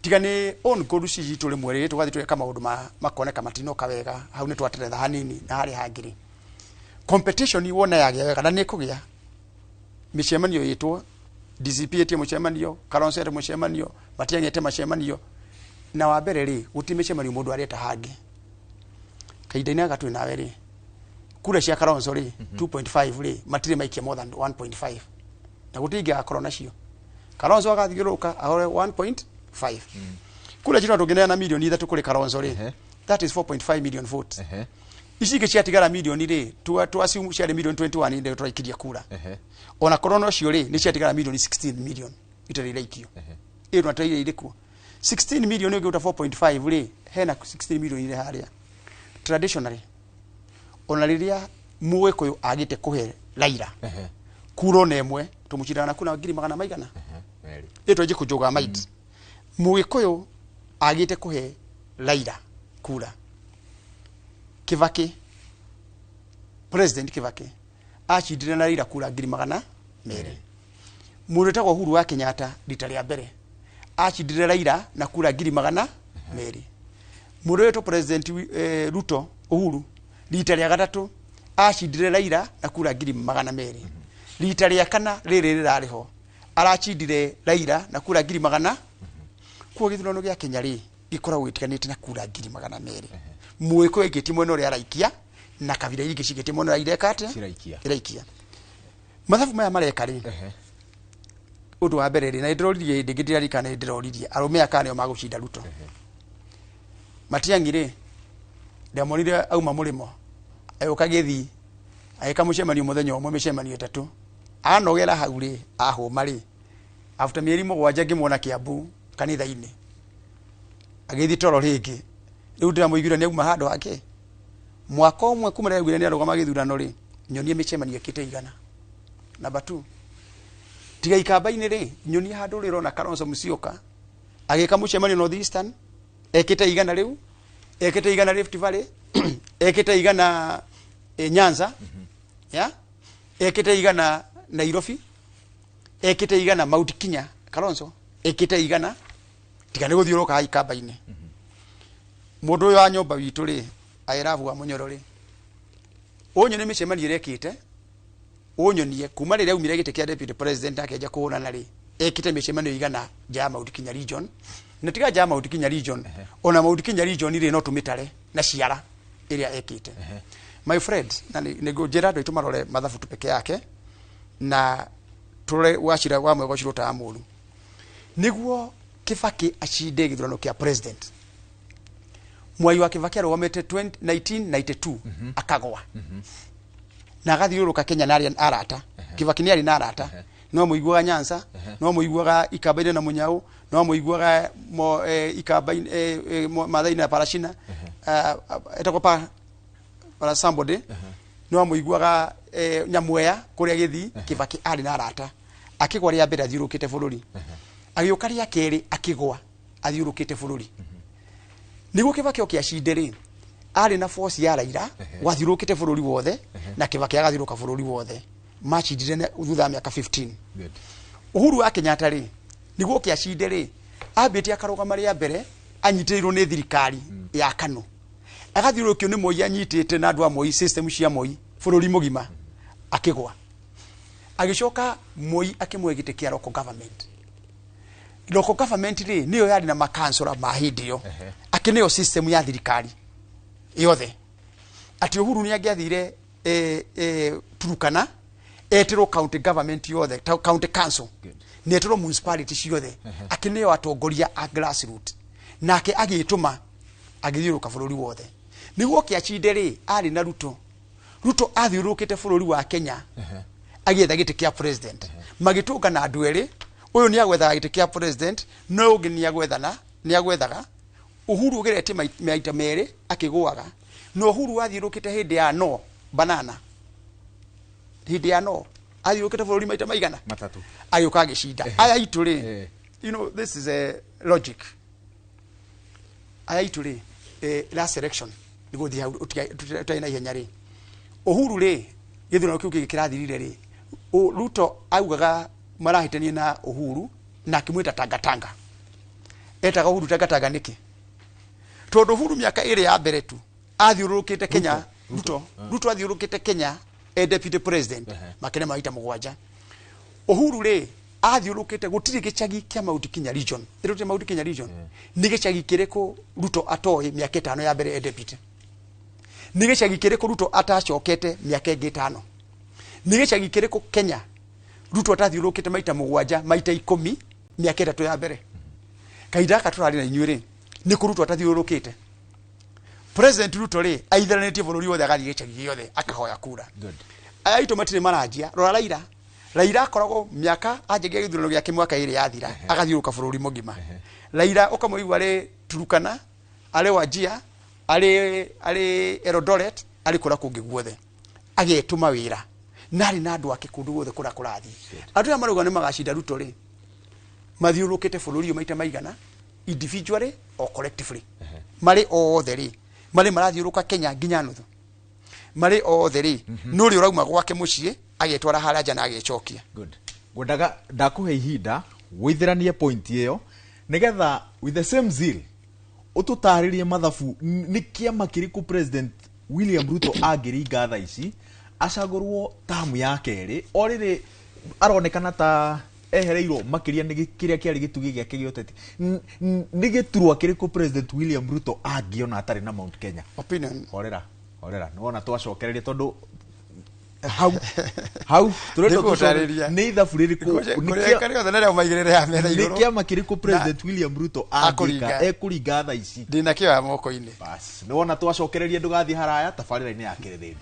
Tiga nĩ own goal ici citũ rĩmwe rĩ, tũgathiĩ tũgeka maũndũ makoneka matinoka wega, hau nĩ twateretha hanini na harĩa hangĩ rĩ. Competition wona yagĩa wega na nĩ ĩkũgĩa. Mĩcemanio ĩtwo, DCP ĩtie mũcemanio, Kalonzo ete mũcemanio, Matiang'i ete macemanio. Na wa mbere rĩ, gũtirĩ mĩcemanio mũndũ areta hangĩ. Kahinda-inĩ gaka twĩ nawe rĩ, kura cia Kalonzo rĩ, 2.5 rĩ, matirĩ maikia more than 1.5. Na gũtirĩ ingĩ agakorwo nacio. Kalonzo agathiũrũrũka ahore 1.5. Kura citũ tũngĩneana milioni 3 kũrĩ Kalonzo rĩ, that is 4.5 million votes. Ici ingĩ ciatigara milioni rĩ, tu assume ciarĩ milioni 21 ndio tũraikirie kura. Ona korwo nocio rĩ, nĩ ciatigara milioni 16 million itarĩ iraikio. Ĩyo na tũraire irĩ kuo. 16 million ũngĩruta 4.5 rĩ, hena 16 million irĩ harĩa. Traditionally, ona rĩrĩa Mũgĩkũyũ agĩte kũhe Raila kura ona ĩmwe, tũmũcindanaga na kura ngiri magana maigana. Ĩyo twanjie kũnjũga might. Mũgĩkũyũ agĩte kũhe Raila kura. Kibaki, President Kibaki acindire na Raila kura ngiri magana merĩ. Mũndũ wĩtagwo Uhuru wa Kenyatta rita rĩa mbere acindire Raila na kura ngiri magana merĩ. Mũndũ wĩtwo President Ruto Uhuru rita rĩa gatatũ acindire Raila na kura ngiri magana merĩ. Rita rĩa kana rĩrĩ rĩrarĩ ho aracindire Raila na kura ngiri magana. Kuo gĩthurano gĩa Kenya rĩ gĩkoragwo gĩtiganĩte na kura ngiri magana merĩ. Mũgĩkũyũ aikĩtie mwena ũrĩa araikia na kabira ingĩ cikĩtie mwena ũrĩa ireka atĩa? Ciraikia. Iraikia. Mathabu maya mareka rĩ, ũndũ wa mbere rĩ, na nĩndĩroririe hĩndĩ ĩngĩ ndĩrarikana nĩndĩroririe arũme aka nĩo magũcinda Ruto. Matiang'i rĩ, ndĩamonire auma mũrĩmo agĩũka Gĩthii agĩka mũcemanio mũthenya ũmwe mĩcemanio 3, anogera hau rĩ, ahũma rĩ, after mĩeri 7 ngĩmuona Kiambu kanitha-inĩ agĩthiĩ toro rĩngĩ. Rĩu ndĩramũiguire nĩ auma handũ hake mwaka ũmwe kuma rĩrĩa augire nĩ arũgama gĩthurano rĩ, nyonie mĩcemanio ĩkĩte igana. Number 2, tiga ikamba-inĩ rĩ, nyonie handũ rĩ ũrona Kalonzo Musyoka agĩka mũcemanio North Eastern ekĩte igana rĩu, ekĩte igana Rift Valley, ekĩte igana Nyanza, ya ekĩte igana Nairobi, ekĩte igana Mount Kenya. Kalonzo ekĩte igana, tiga nĩ gũthiũrũrũka ikamba-inĩ. Mũndũ ũyũ wa nyũmba witũ rĩ, Airabu wa Mũnyoro rĩ, ũnyonie mĩcemanio ĩrĩa ekĩte, ũnyonie kuma rĩrĩa aumire gĩtĩ kĩa deputy president akĩanjia kũhũrana rĩ, ekĩte mĩcemanio igana nja ya Mount Kenya region. Na tiga nja ya Mount Kenya region, ona Mount Kenya region rĩ no tũmĩtare na ciara ĩrĩa ekĩte. My friend, na nĩ ngũnjĩra andũ aitũ marore mathabu tu peke yake na tũrore wacira wa mwega ũcio ũtaga mũru. Nĩguo Kibaki acinde gĩthurano kĩa president, Mwai wa Kibaki arũgamĩte 1992 akagwa. Na agathiũrũrũka Kenya na arĩa arata. Kibaki nĩ arĩ na arata. No mũiguaga Nyanza, no mũiguaga Ikamba-inĩ na Mũnyau, no mũiguaga Ikamba-inĩ, Maathai-inĩ na Parashina. Etagwo para somebody. No mũiguaga Nyamweya kũrĩa Gĩthii. Kibaki arĩ na arata. Akĩgwa rĩa mbere athiũrũrũkĩte bũrũri. Agĩũka rĩa kerĩ akĩgwa athiũrũrũkĩte bũrũri. Nĩguo Kibaki oke acinde rĩ, arĩ na force ya Raila wathiũrũrũkĩte bũrũri wothe, na Kibaki agathiũrũrũka bũrũri wothe. Macindire thutha wa mĩaka 15. Good. Uhuru wa Kenyatta rĩ, Niguo kiacinde ri ambĩtie akarũgama rĩa mbere anyitĩrĩirwo nĩ thirikari ya KANU. Agathiũrũrũkio nĩ Moi anyitĩte na andũ a Moi, system cia Moi bũrũri mũgima, akĩgwa. Agĩcoka Moi akĩmũhe gĩtĩ kĩa local government. Local government rĩ nĩyo yarĩ na makansora ma hĩndĩ ĩyo, akĩneo system ya thirikari yothe atĩ Uhuru nĩ angĩathire Turukana etĩrwo county government yothe, county council, nĩ etĩrwo municipality ciothe, akĩneo atongoria a grassroot, nake agĩtũma agĩthiũrũrũka bũrũri wothe. Nĩguo kĩacinde rĩ arĩ na Ruto. Ruto athiũrũrũkĩte bũrũri wa Kenya agĩetha gĩtĩ kĩa president, magĩtũngana andũ erĩ, ũyũ nĩ agwethaga gĩtĩ kĩa president no ũngĩ nĩ agwethana nĩ agwethaga. Uhuru ũgeretie maita merĩ akĩgũaga, na Uhuru athiũrũrũkĩte hĩndĩ ya no banana, hĩndĩ ya no athiũrũrũkĩte bũrũri maita maigana? Matatũ. Agĩũka agĩcinda. Aya itũ rĩ, you know this is a logic. Aya itũ rĩ, last election nĩguo thiĩ hau ũtarĩ na ihenya rĩ, Uhuru rĩ, gĩthurano kĩu kĩngĩ kĩrathirire rĩ, Ruto augaga marahĩtania na Uhuru na akĩmwĩta tangatanga. Etaga Uhuru tangatanga nĩkĩ? Tondũ Uhuru mĩaka ĩrĩ ya mbere tu athiũrũrũkĩte Kenya. Ruto athiũrũrũkĩte Kenya e deputy president makĩria maita 7. Uhuru rĩ athiũrũrũkĩte gũtirĩ gĩcagi kĩa Mount Kenya region, ĩrũte Mount Kenya region nĩ gĩcagi kĩrĩkũ Ruto atoĩ mĩaka 5 ya mbere e deputy? Nĩ gĩcagi kĩrĩkũ Ruto atacokete mĩaka ĩngĩ 5? Nĩ gĩcagi kĩrĩkũ Kenya Ruto atathiũrũrũkĩte maita 7 maita 10 mĩaka 3 ya mbere? Kahinda gaka tũrarĩ na inyuĩ rĩ, nĩ kũ Ruto atathiũrũrũkĩte? President Ruto rĩ aitharanĩtie bũrũri wothe, agathiĩ gĩcagi gĩothe akahoya kura. Aya aitũ matirĩ maranjia. Rora Raila. Raila akoragwo mĩaka anjagia gĩthurano gĩake mwaka ĩrĩ yathira, agathiũrũrũka bũrũri mũgima. Raila ũkamũigua arĩ Turukana, arĩ Wajir, arĩ Eldoret, arĩ kũrĩa kũngĩ guothe agetũma wĩra, na arĩ na andũ ake kũndũ guothe kũrĩa kũrathiĩ. Andũ aya marauga nĩ magacinda Ruto rĩ, mathiũrũrũkĩte bũrũri ũyũ maita maigana individually or collectively? Marĩ othe rĩ, marĩ marathiũrũrũka Kenya nginya nuthu, marĩ othe rĩ, nĩ ũrĩa ũrauma gwake mũciĩ agetwara harĩa nja na agecokia. Good. Ngwendaga ndakũhe ihinda wĩithĩranie point ĩyo nĩgetha with the same zeal ũtũtarĩrie mathabu, nĩ kĩama kĩrĩkũ President William Ruto angĩringa thaa ici acagũrwo tamu ya kerĩ, o rĩrĩ aronekana ta ehereirwo makĩria nĩ kĩrĩa kĩarĩ gĩtugĩ gĩake gĩa ũteti. Nĩ gĩturwa kĩrĩkũ President William Ruto angĩona atarĩ na Mount Kenya? Opinion. Horera, horera, nĩwona twacokereria tondũ hau hau tũrenda Nĩngũtarĩria. nĩ ithabu rĩrĩkũ Kũrĩa kũrĩa othe na maigĩrĩre ya metha nĩ igũrũ. kĩama kĩrĩkũ President William Ruto angĩka Akũringa. ekũringa thaa ici? Ndĩna kĩoya moko-inĩ. Bas, nĩwona twacokereria, ndũgathiĩ haraya, tabarĩra-inĩ ya kĩrĩthĩndĩ.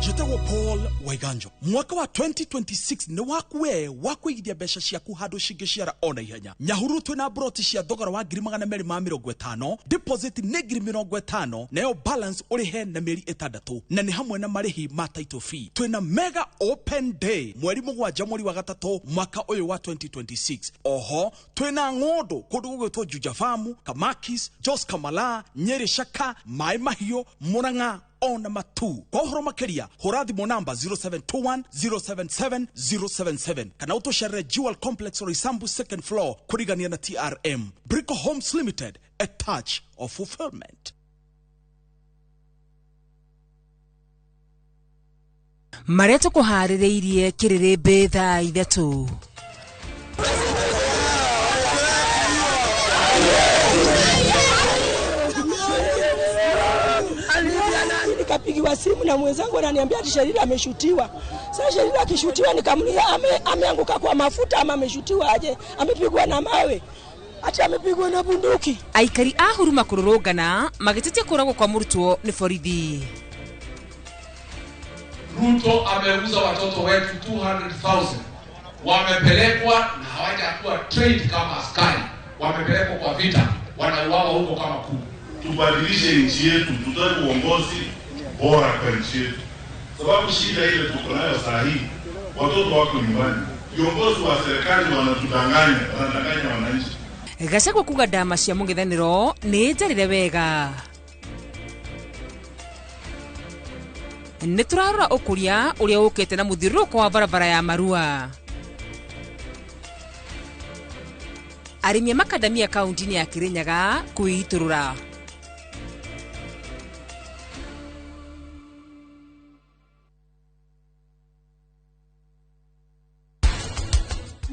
Njĩtagwo Paul Waiganjo. Mwaka wa 2026 nĩ waku we wa kũigithia mbeca ciaku handũ cingĩciara ona ihenya. Nyahururu twĩna broti cia thogora wa 250,000, deposit nĩ 50,000, nayo balance ũrĩhe na mĩeri 6, na nĩ hamwe na marĩhi ma title fee. Twĩna mega open day mweri 7 mweri wa 3 mwaka ũyũ wa 2026. Oho twĩna ng'ũndũ kũndũ gũgwĩtwo Juja Farm, Kamakis, Jos Kamala, Nyeri, Shaka, Maĩ Mahiũ, Murang'a ona Matu. Kwa ũhoro makĩria hũra thimũ namba 0721 077 077 kana ũtũcerere Jewel Complex Roysambu second floor kũrigania na TRM. Brico Homes Limited, a touch of fulfillment. Marĩa tũkũharĩrĩirie kĩrĩrĩmbĩ thaa 3. Nikapigiwa simu na mwenzangu ananiambia ati Sherila ameshutiwa. Sasa Sherila akishutiwa, nikamuuliza ameanguka kwa mafuta ama ameshutiwa aje? Amepigwa na mawe? Ati amepigwa na bunduki. Aikari a Huruma kũrũrũngana magĩtetia kũragwo kwa mũrutwo nĩ borithi. Ruto ameuza watoto wetu 200,000, wamepelekwa na hawajakuwa trained kama askari, wamepelekwa kwa vita, wanauawa huko kama kuku. Tubadilishe nchi yetu, tutoe uongozi bora kwa nchi yetu, sababu shida ile tuko nayo saa hii, watoto wako nyumbani, viongozi wa serikali wanatudanganya, wanadanganya wananchi. Gachagua kuga ndama cia mũng'ethanĩro nĩ njarĩre wega. Nĩ tũrarora ũkũria ũrĩa ũkĩte na mũthiũrũrũko wa barabara ya Marua. Arĩmi a makadamia kaunti-inĩ ya Kirinyaga kwĩitũrũra.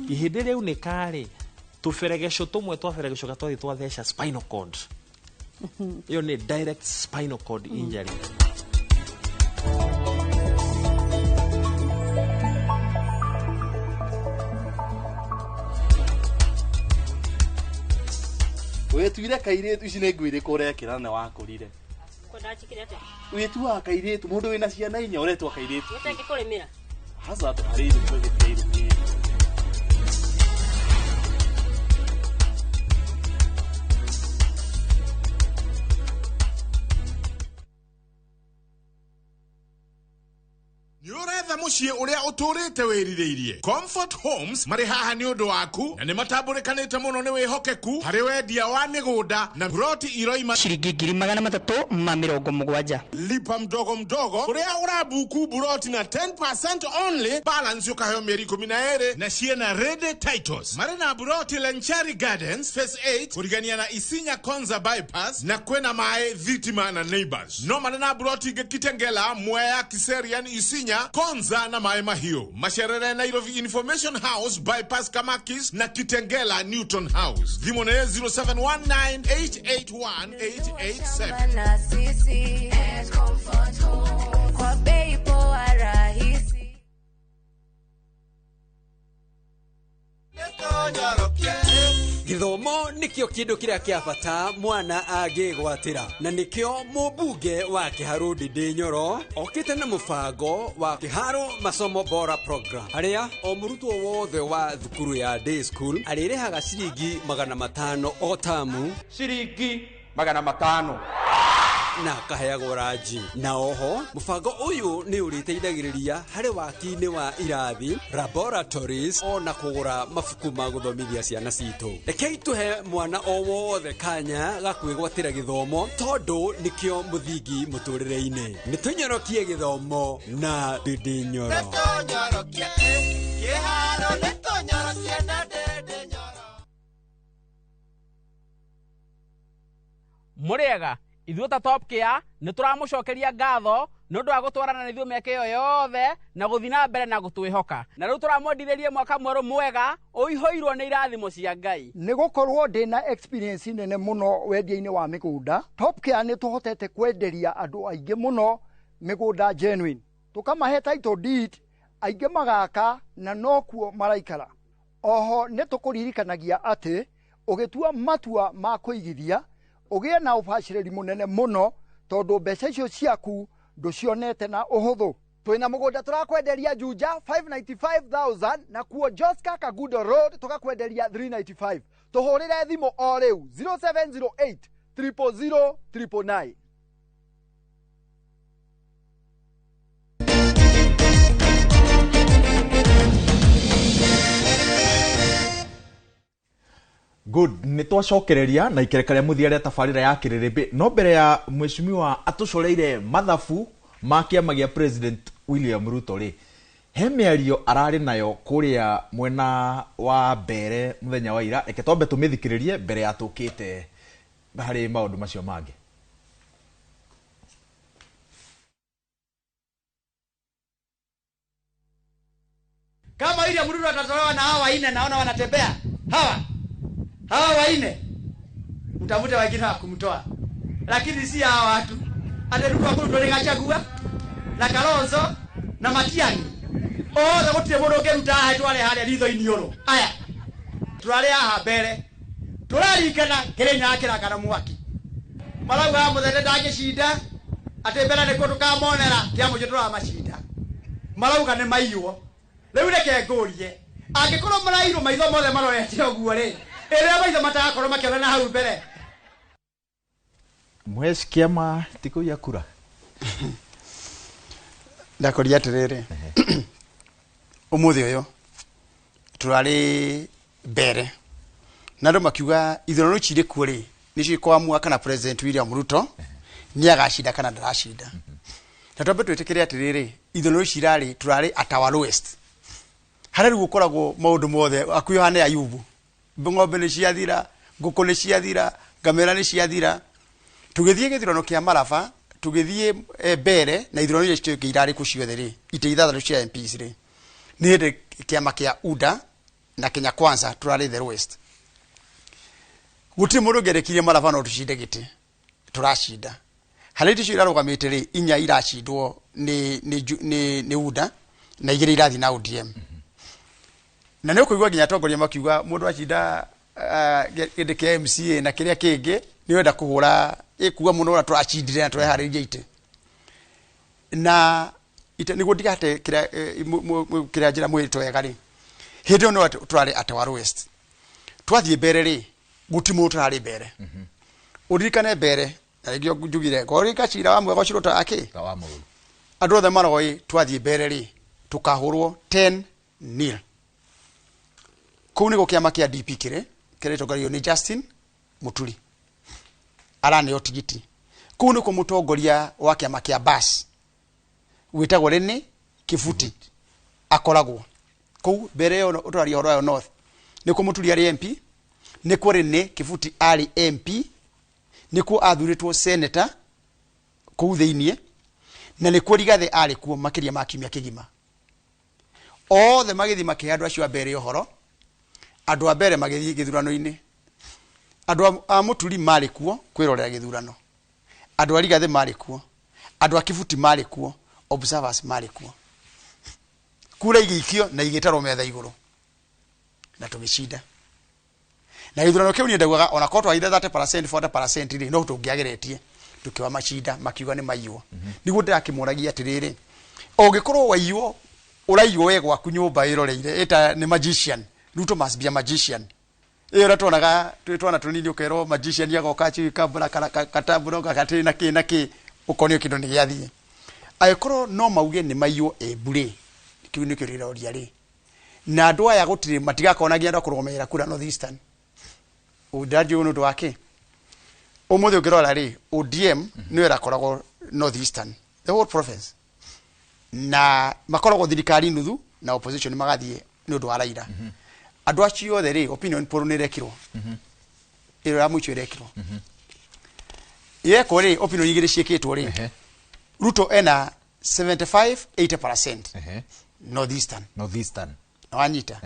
Ihĩndĩ rĩaunĩka rĩ, tũberegeco tũmwe twa beregeco gatwathi twatheca spinal cord. Ĩyo nĩ direct spinal cord injury. Wĩtuire kairĩtu ici nĩ nguo irĩkũ ũrekĩra na wakũrire? Wĩtuaga kairĩtu mũndũ wĩna ciana inya ũretua kairĩtu. Haca tũharĩire tũgĩtiga. Mũciĩ ũrĩa ũtũrĩte wĩrirĩirie. Comfort Homes marĩ haha nĩ ũndũ waku na nĩ matambũrĩkanĩte mũno nĩ wĩhokeku harĩ wendia wa mĩgũnda na ploti iroima ciringi 370,000. Lipa mdogo mdogo kũrĩa ũrabuku buroti na 10% only, balance ũkaheo mĩeri 12 na ciena ready titles. Marĩ na buroti Lenchari Gardens Phase 8 kũrigania na Isinya Konza Bypass na kwĩna maĩ thitima na neighbors. No marĩ na buroti ingĩ Kitengela, Mwea, Kiserian, Isinya, Konza na Maĩ Mahiũ. Macerere Nairobi Information House Bypass Kamakis na Kitengela Newton House. Thimũ nĩ 0719881887. Gĩthomo nĩkĩo kĩndũ kĩrĩa kĩa bata mwana angĩgwatĩra, na nĩkĩo mũmbunge wa Kĩharũ Ndindi Nyoro okĩte na mũbango wa Kĩharũ Masomo Bora Program, harĩa o mũrutwo wothe wa thukuru ya day school arĩrĩhaga ciringi 500 o tamu, ciringi 500 na akaheagwo ranji. Na oho mũbango ũyũ nĩ ũrĩteithagĩrĩria harĩ waki-inĩ wa irathi, laboratories, ona kũgũra mabuku ma gũthomithia ciana citũ. Rekei tũhe mwana o wothe kanya ga kwĩgwatĩra gĩthomo, tondũ nĩkĩo mũthingi mũtũrĩre-inĩ. Nĩ tũnyorokie gĩthomo na Ndindi Nyoro. Mũrĩega ithuĩ ta Top Care nĩ tũramũcokeria ngatho nĩ ũndũ wa gũtwarana na ithuĩ mĩaka ĩyo yothe na gũthiĩ na mbere na gũtwĩhoka. Na rĩu tũramwendithĩria mwaka mwerũ mwega ũihũirwo nĩ irathimo cia Ngai. Nĩ gũkorwo ndĩna experience nene mũno wendia-inĩ wa mĩgũnda, Top Care nĩ tũhotete kwenderia andũ aingĩ mũno mĩgũnda genuine. Tũkamahe title deed, aingĩ magaka na nokuo maraikara. Oho nĩ tũkũririkanagia atĩ ũgĩtua matua ma kũigithia ũgĩe na ũbacĩrĩri mũnene mũno, tondũ mbeca icio ciaku ndũcionete na ũhũthũ. Twĩna mũgũnda tũrakwenderia Juja 595,000 na kuo Joska Kagudo Road tũgakwenderia 395. Tũhũrĩre thimũ o rĩu 0708 000 999. Good, nĩ twacokereria na ikereka rĩa mũthia rĩa tabarĩra ya kĩrĩrĩmbĩ. No mbere ya mheshimiwa atũcoreire mathabu ma kĩama gĩa President William Ruto rĩ, he mĩario ararĩ nayo kũrĩa mwena wa mbere mũthenya wa ira. Reke twambe tũmĩthikĩrĩrie mbere ya tũkĩte harĩ maũndũ macio mangĩ. Kama William Ruto atatolewa na hawa wanne, naona wanatembea hawa wanne, mtafute wengine wa kumtoa, lakini si hawa watu. Ate Ruto akuru Gachagua na Kalonzo na Matiang'i othe gũtirĩ mũndũ ũngĩruta haha tware harĩa ritho-inĩ ũrũ. Aya tũrarĩ haha mbere tũraringana Kĩrĩnyaga kĩrakana mwaki, maraugaga mũthene ndangĩcinda, atĩ mbere nĩ kũndũ kamonera kĩa mũico tũramacinda, marauga nĩ maiywo. Rĩu reke ngũrie, angĩkorwo marairwo maitho mothe marorete ũguo rĩ, ĩrĩa maitho matagakorwo makĩonana hau mbere. Mhesh, kĩama ti kũiya kura? Ndakoria atiriri, umuthi uyu turari mbere na andu makiuga ithurano ici irĩ kuo rĩ nĩcio ikwamua kana President William Ruto nĩ agacinda kana ndaracinda. Na twambe twĩtĩkĩre atĩrĩrĩ, ithurano ici irarĩ turarĩ at our lowest, harĩa rĩu gũkoragwo maũndũ mothe akuĩ hane Ayubu, ng'ombe nĩ ciathira, ngũkũ nĩ ciathira, ngamĩra nĩ ciathira. Tũgĩthiĩ gĩthurano kĩa Maraba, tũgĩthiĩ mbere na ithurano iria cingĩ irarĩ kuo ciothe rĩ, itĩ ithathatũ cia MPs rĩ, nĩ hĩndĩ kĩama kĩa UDA na Kenya Kwanza turarĩ the lowest. Gũtirĩ mũndũ ũngĩerekirie Maraba no tũcinde gĩtĩ, tũracinda. Harĩa itĩ icio irarũgamĩte rĩ, inya iracindwo nĩ UDA na igĩrĩ irathiĩ na ODM. Na nĩ ũkũigua nginya atongoria makiuga mũndũ acinda gĩtĩ kĩa MCA na kĩrĩa kĩngĩ nĩ wenda kũhũra ĩkuga mũno ũrĩa tũracindire na tũreharĩirie itĩ. Na ite nĩguo ndigate kĩrĩa kĩrĩa njĩra mwĩrĩ wega rĩ, hĩndĩ ĩyo no tũrarĩ at our lowest. Twathiĩ mbere rĩ, gũtirĩ mũndũ tũrarĩ mbere. Ũririkane mbere na rĩngĩ njugire ngorĩka cira wa mwega ũcio ta akĩ Ta wa mũru. Andũ othe maroĩ twathiĩ mbere rĩ, tũkahũrwo 10-0. Kũu nĩguo kĩama kĩa DP kĩrĩ kĩrĩa nĩ Justin Muturi araneo tigiti. Kũu nĩkuo mũtongoria wa kĩama kĩa BAS wĩtagwo Rene Kivuti akoragwo kũu mbere ĩyo. Ũtwaria ũhoro wayo North nĩkuo Muturi arĩ MP, nĩkuo Rene Kivuti arĩ MP, nĩkuo athurĩtwo senator kũu thĩiniĩ, na nĩkuo Rigathĩ arĩ kuo makĩria ma kiumia kĩgima. Othe magĩthiĩ makĩhe andũ acio a mbere ũhoro. Andũ a mbere magĩthiĩ gĩthurano-inĩ, andũ a Muturi marĩ kuo kwĩrorera gĩthurano, andũ a Rigathĩ marĩ kuo, andũ a Kivuti marĩ kuo, observers marĩ kuo. Kura igĩikio na igĩtarwo metha igũrũ na tũgĩcinda. Na gĩthurano kĩu niĩ ndaugaga ona korwo twagire 30% 40% rĩ, no tũngĩageretie tũkĩwa macinda, makiuga nĩ maiywo. Nĩguo ndĩrakĩmoragia atĩrĩrĩ, ũngĩkorwo waiywo, ũraiywo we gwaku nyũmba ĩroreire ĩta nĩ magician. Ruto must be a magician. Ĩyo ũrĩa tuonaga twĩ twana tũnini, ũkerwo magician agoka achikambura katambura gatĩ na kĩ na kĩ, ũkonio kĩndũ nĩ gĩathiĩ. Angĩkorwo no mauge nĩ maiywo Embu rĩ, kĩu nĩkĩo ndĩroria rĩ, na andũ aya gũtirĩ matigakonagia andũ a kũrũgamĩrĩra kura North Eastern. Ũndanjũĩ nĩ ũndũ wa kĩ? Ũmũthĩ ũngĩrora rĩ, ODM nĩyo ĩrakoragwo North Eastern, the whole province, na makoragwo thirikari nuthu na opposition magathiĩ nĩ ũndũ wa Raila. Andũ acio othe rĩ, opinion poll nĩ ĩrekirwo, ĩyo ya mũico ĩrekirwo yekwo rĩ, opinion igĩrĩ ciĩkĩtwo rĩ, Ruto ena 75 80% North Eastern. North Eastern. Wanyita?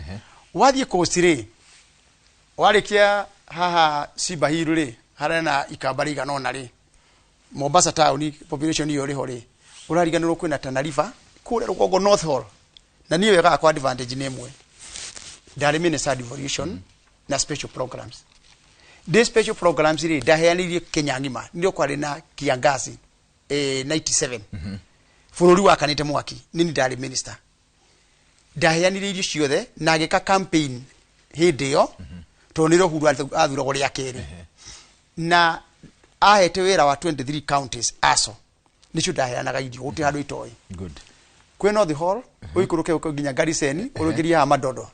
Wathiĩ Coast rĩ, warĩkia haha Simba Hill rĩ, harĩa na ikamba rĩigana ũna rĩ, Mombasa town population ĩyo rĩho rĩ, ũrariganĩrwo kwĩna Tana River kũrĩa rũgongo North Hall. Na niĩ wega wakwa advantage nĩ ĩmwe, ndarĩ minister devolution na special programs. Ndĩ special programs rĩ, ndaheanĩirie Kenya ng'ima. Nĩrĩo kwarĩ na kiangazi 97, bũrũri wakanĩte mwaki. Nini ndarĩ minister, ndaheanire irio ciothe na agĩka campaign hĩndĩ ĩyo, tondũ nĩrĩo Uhuru athuragwo rĩa kerĩ, na ahete wĩra wa 23 counties aco nĩcio ndaheanaga irio, gũtirĩ handũ itoĩ. Kwĩ North Hall ũikũrũke ũke nginya Garisen, ũrũkĩrie haha Madodo,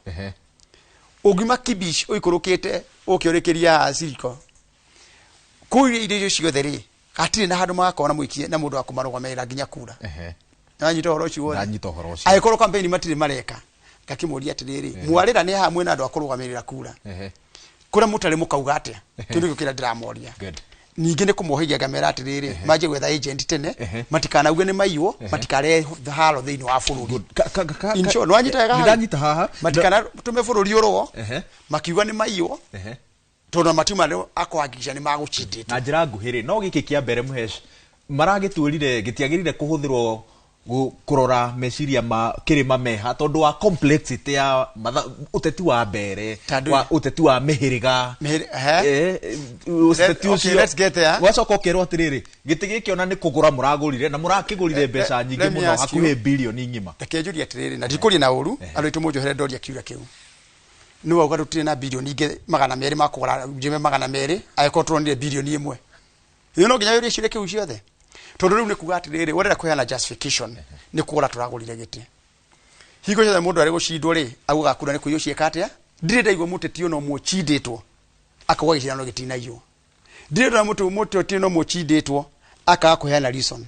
ũngiuma Kibish ũikũrũkĩte ũke ũrĩkĩrie haha Siriko. Kũu irio icio ciothe rĩ, hatirĩ na handũ magakorwo na mũikie na mũndũ wa kũmarũgamĩrĩra nginya kura. Nanyita ũhoro ũcio wothe? Ndanyita ũhoro ũcio. Angĩkorwo campaign matirĩ mareka, ngakĩmũria atĩrĩrĩ, mwarĩra nĩ haha mwĩna andũ a kũrũgamĩrĩra kura, kũrĩa mũtarĩ mũkauga atĩa? Kĩu nĩkĩo kĩrĩa ndĩramoria. Ningĩ nĩ kũmohĩgia ngamera atĩrĩrĩ, manjie gwetha agent tene, matikanauge nĩ maiywo, matikarehe haro thĩinĩ wa bũrũri. In short, nĩwanyita wega hau? Nĩndanyita haha. Matikanatũme bũrũri ũrũo makiuga nĩ maiywo, tondũ matiuma akũhakikisha nĩ magũchindĩte. Na njĩra nguhĩ rĩ, no gĩkĩ kĩa mbere Mũhesh maragĩtuĩrire gĩtiagĩrĩire kũhũthĩrwo kũrora meciria ma kĩrĩma meha, tondũ wa complexity ya ũteti wa mbere wa ũteti wa mĩhĩrĩga. Ũteti ũcio Let's get there. Wacoka ũkerwo atĩrĩrĩ, gĩtĩ gĩkĩ ona nĩ kũgũra mũragũrire na mũrakĩgũrire mbeca nyingĩ mũno, hakuhĩ bilioni ng'ima. Reke njũrie atĩrĩrĩ, na ndikũria na ũru, andũ aitũ mũnjohere ndoria kiuria kĩu. Nĩ wauga tũtirĩ na bilioni ingĩ 200 ma kũgũra njeme 200, angĩkorwo tũronire bilioni 1. Ĩyo no nginya wĩũrie ciũria kĩu ciothe. Tondu riu ni kuga atiriri, urenda kuheana justification ni kugura turagurire giti. Hingo ciothe mundu ari gucindwo ri, augaga kura ni kuiywo cieka atia? Ndirĩ ndaigua mũteti ona ũmwe ũcindĩtwo akauga gĩcindano gĩtinaiywo. Ndirĩ ndona mũteti ona ũmwe ũcindĩtwo akaga kũheana reason.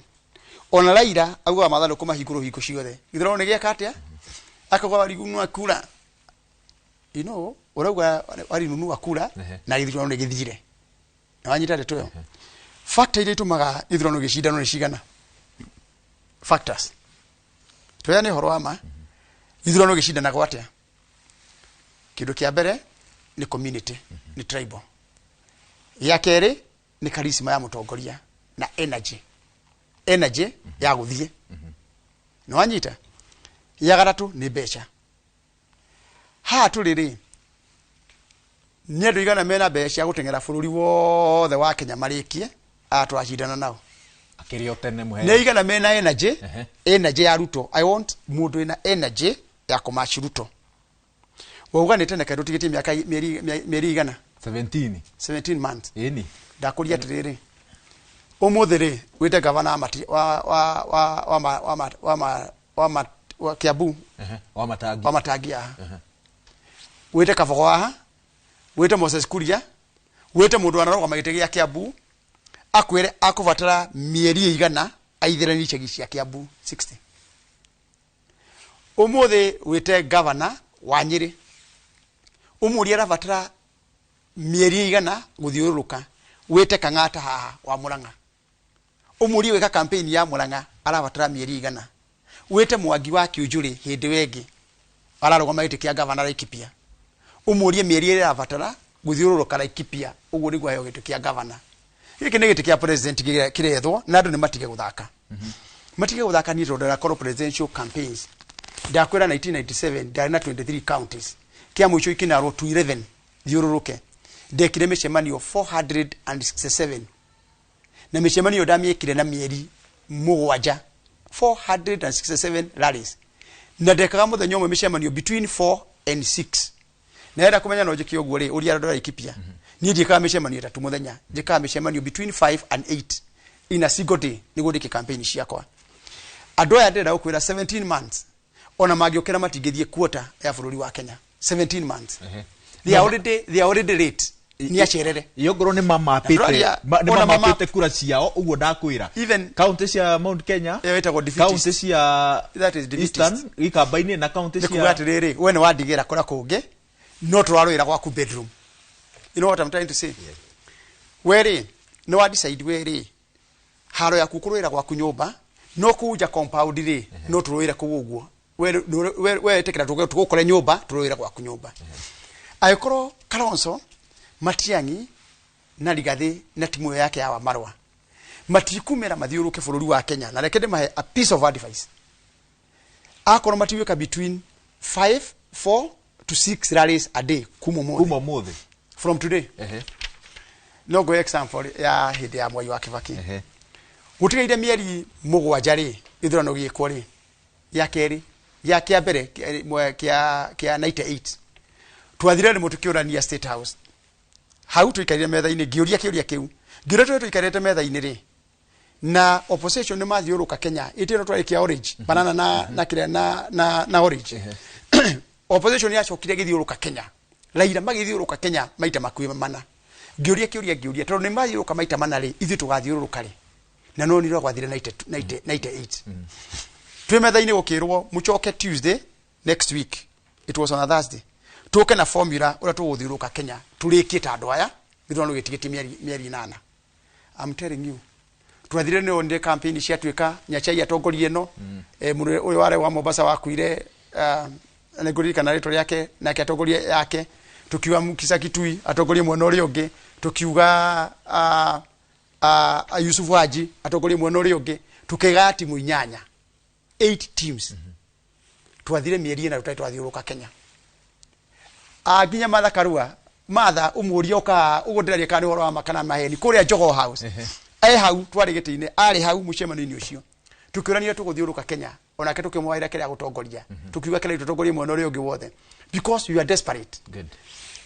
Ona Raila augaga mathandũkũ mahingũrwo hingo ciothe. Gĩthurano nĩ gĩeka atĩa? Akauga warinunua kura. You know, ũrauga warinunua kura na gĩthurano nĩ gĩthire. Na wanyita ndeto ĩyo? Factor iria itũmaga gĩthurano gĩcindano nĩ cigana? Factors. Tũheane ũhoro wa ma. Gĩthurano gĩcindanagwo atĩa? Kĩndũ kĩa mbere nĩ community, nĩ tribal. Gĩa kerĩ nĩ charisma ya mũtongoria na energy. Energy ya gũthiĩ. Nĩ wanyita? Ya gatatũ nĩ mbeca. Haha tũrĩ rĩ, nĩ andũ igana mena mbeca cia gũteng'era bũrũri wothe wa Kenya marĩkie, aya tũracindana nao. Akĩrĩ o tene mũheo. Nĩ igana mena energy, energy ya Ruto. I want mũndũ wĩna energy ya kũmatch Ruto. Wauga nĩ tene kaĩ ndũtigĩtie mĩaka mĩeri igana? 17. 17 months. Ĩni. Ndakũria atĩrĩrĩ, ũmũthĩ rĩ, wĩte gavana wa mati, wa wa wa wa ma, wa ma, wa ma, wa ma, wa Kiambu. Wa Matangi. Wa Matangi haha. Wĩte Kabogo haha, wĩte Moses Kuria, wĩte mũndũ wanarũgama gĩtĩ gĩa Kiambu, akwĩre akũbatara mĩeri ĩigana aithĩranie icagi cia Kiambu 60. Ũmũthĩ wĩte gavana wa Nyĩrĩ, ũmũrie arabatara mĩeri ĩigana gũthiũrũrũka, wĩte Kang'ata haha wa Murang'a, ũmũrie gwĩka campaign ya Murang'a arabatara mĩeri ĩigana, wĩte Mwangi wa Kiunjuri hĩndĩ wengĩ ararũgama gĩtĩ kĩa gavana Laikipia, ũmũrie mĩeri ĩrĩa arabatara gũthiũrũrũka Laikipia, ũguo nĩguo aheo gĩtĩ kĩa gavana. Gĩkĩ nĩ gĩtĩ kĩa president kĩrethwo na andũ nĩ matige gũthaka. Matige gũthaka niĩ tondũ ndarakorwo presidential campaigns. Ndakwĩra 1997 ndarĩ na 23 counties. Kĩa mũico ikinarwo 211 thiũrũrũke. Ndekire mĩcemanio 467. Na mĩcemanio ndamĩekire na mĩeri mũgwanja. 467 rallies. Na ndekaga mũthenya ũmwe mĩcemanio between 4 and 6. Na enda kũmenya no njĩke ũguo rĩ, ũria andũ a Laikipia. Niĩ ndiĩkaga mĩcemanio ĩtatũ mũthenya, njĩkaga mĩcemanio between 5 and 8 in a single day nĩguo ndĩke campaign ciakwa. Andũ aya ndĩrenda gũkwĩra 17 months ona mangĩũkĩra matingĩthiĩ quarter ya bũrũri wa Kenya. 17 months. They are already late. Nĩ acerere. Iyo ngorwo nĩ mamapĩte, Ndũraria, nĩ ona mama- mamapĩte kura ciao ũguo ndakwĩra. Even Kaunti cia Mount Kenya, ĩyo ĩtagwo defeatist. kaunti cia That is defeatist. Eastern Ikamba-inĩ na kaunti Nĩ kuga cia atĩrĩrĩ, we nĩ wandigĩra kũrĩa kũngĩ, no tũrarũĩra gwaku bedroom. You know what I'm trying to say? We rĩ, nĩ wa decide we rĩ, haro yaku kũrũĩra gwaku nyũmba, no kũu nja compound rĩ, no tũrũĩre kũu ũguo. We ĩtĩkĩra tũgũkore nyũmba, tũrũĩre gwaku nyũmba. Angĩkorwo Kalonzo, Matiang'i na Rigathi na timu ĩyo yake ya Wamarwa matikumĩra mathiũrũke bũrũri wa Kenya, na reke ndĩmahe a piece of advice. Akorwo matigwĩka between 5, 4 to 6 rallies a day kuma ũmũthĩ. Kuma ũmũthĩ. From today. No ngũhe example ya hĩndĩ ya Mwai wa Kibaki. Gũtigaire mĩeri mũgwanja rĩ, gĩthurano gĩkwo rĩ, gĩa kerĩ, gĩa kĩa mbere, kĩa 98. Twathire rĩmwe tũkĩũrania State House. Hau tũikarire metha-inĩ, ngĩũria kĩũria kĩu. Ngĩũria tũrĩa tũikarĩte metha-inĩ rĩ, na opposition nĩ mathiũrũka Kenya, ĩtĩ ĩno twarĩ kĩa orange, banana na kĩrĩa na orange. Opposition yacokire ĩgĩthiũrũka Kenya. Raila magĩthiũrũka Kenya maita makuhĩ mana. Ngĩũria kĩũria, ngĩũria, tondũ nĩ mathiũrũka maita mana rĩ, ithuĩ tũgathiũrũrũka rĩ. Na no nirwo gwathire 98. Twĩ metha-inĩ gũkĩrwo mũcoke Tuesday next week. It was on a Thursday. Tũke na formula ũrĩa tũgũthiũrũrũka Kenya tũrĩkie ta andũ aya gĩthurano gĩtigĩtie mĩeri 8. I'm telling you. Twathire nĩ onire campaign ciatuĩka Nyachai atongorie ĩno. Mũndũ ũyũ warĩ wa Mombasa wakuire, nĩngũririkana rĩtwa rĩake, nake atongorie yake. Tukiuga Mukisa Kitui atongorie mwena ũrĩa ũngĩ, tukiuga Yusuf Haji atongorie mwena ũrĩa ũngĩ, tukĩgaya timu inyanya, 8 teams. Twathire mĩeri ĩna tũtarĩ twathiũrũrũka Kenya. Nginya Martha Karua, Martha ũmũrie ũka ũguo ndĩraria kana nĩ ũhoro wa ma kana maheni, kũrĩa Jogoo House. Hau twarĩ gĩtĩ-inĩ, arĩ hau mũcemanio-inĩ ũcio. Tukĩũrania tũgũthiũrũrũka Kenya, onake tũkĩmũwaĩra kĩrĩa gũtongoria. Tukiuga kĩrĩa tũtongorie mwena ũrĩa ũngĩ wothe. Because you are desperate. Good.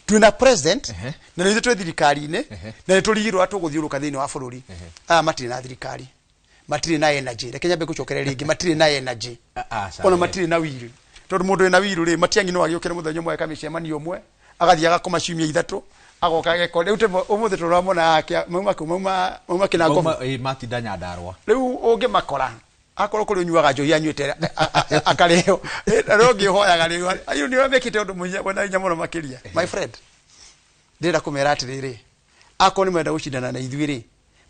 Twĩna president, na nĩ ithuĩ twĩ thirikari-inĩ, na nĩ tũrigirwo ũrĩa tũgũthiũrũrũka thĩinĩ wa bũrũri. Aya matirĩ na thirikari. Matirĩ na energy. Reke nyambe gũcokereria rĩngĩ, matirĩ na energy. Ona matirĩ na wiru. Tondũ mũndũ wĩna wiru rĩ, Matiang'i no agĩũkĩre mũthenya ũmwe eka mĩcemanio ũmwe, agathiĩ agakoma ciumia 3, agoka agekora. Rĩu ũmũthĩ tũramona mauma kũ, mauma Kĩnangobu. Matinda Nyandarua. Rĩu ũngĩmakora, akorwo kũrĩ ũnyuaga njohi anyuĩte akarĩo, na rĩu ũngĩ ũhoyaga rĩu, ayo nĩ mekĩte ũndũ wĩna hinya mũno makĩria. My friend, ndĩrenda kũmera atĩrĩrĩ, akorwo nĩ marenda gũcindana na ithuĩ rĩ,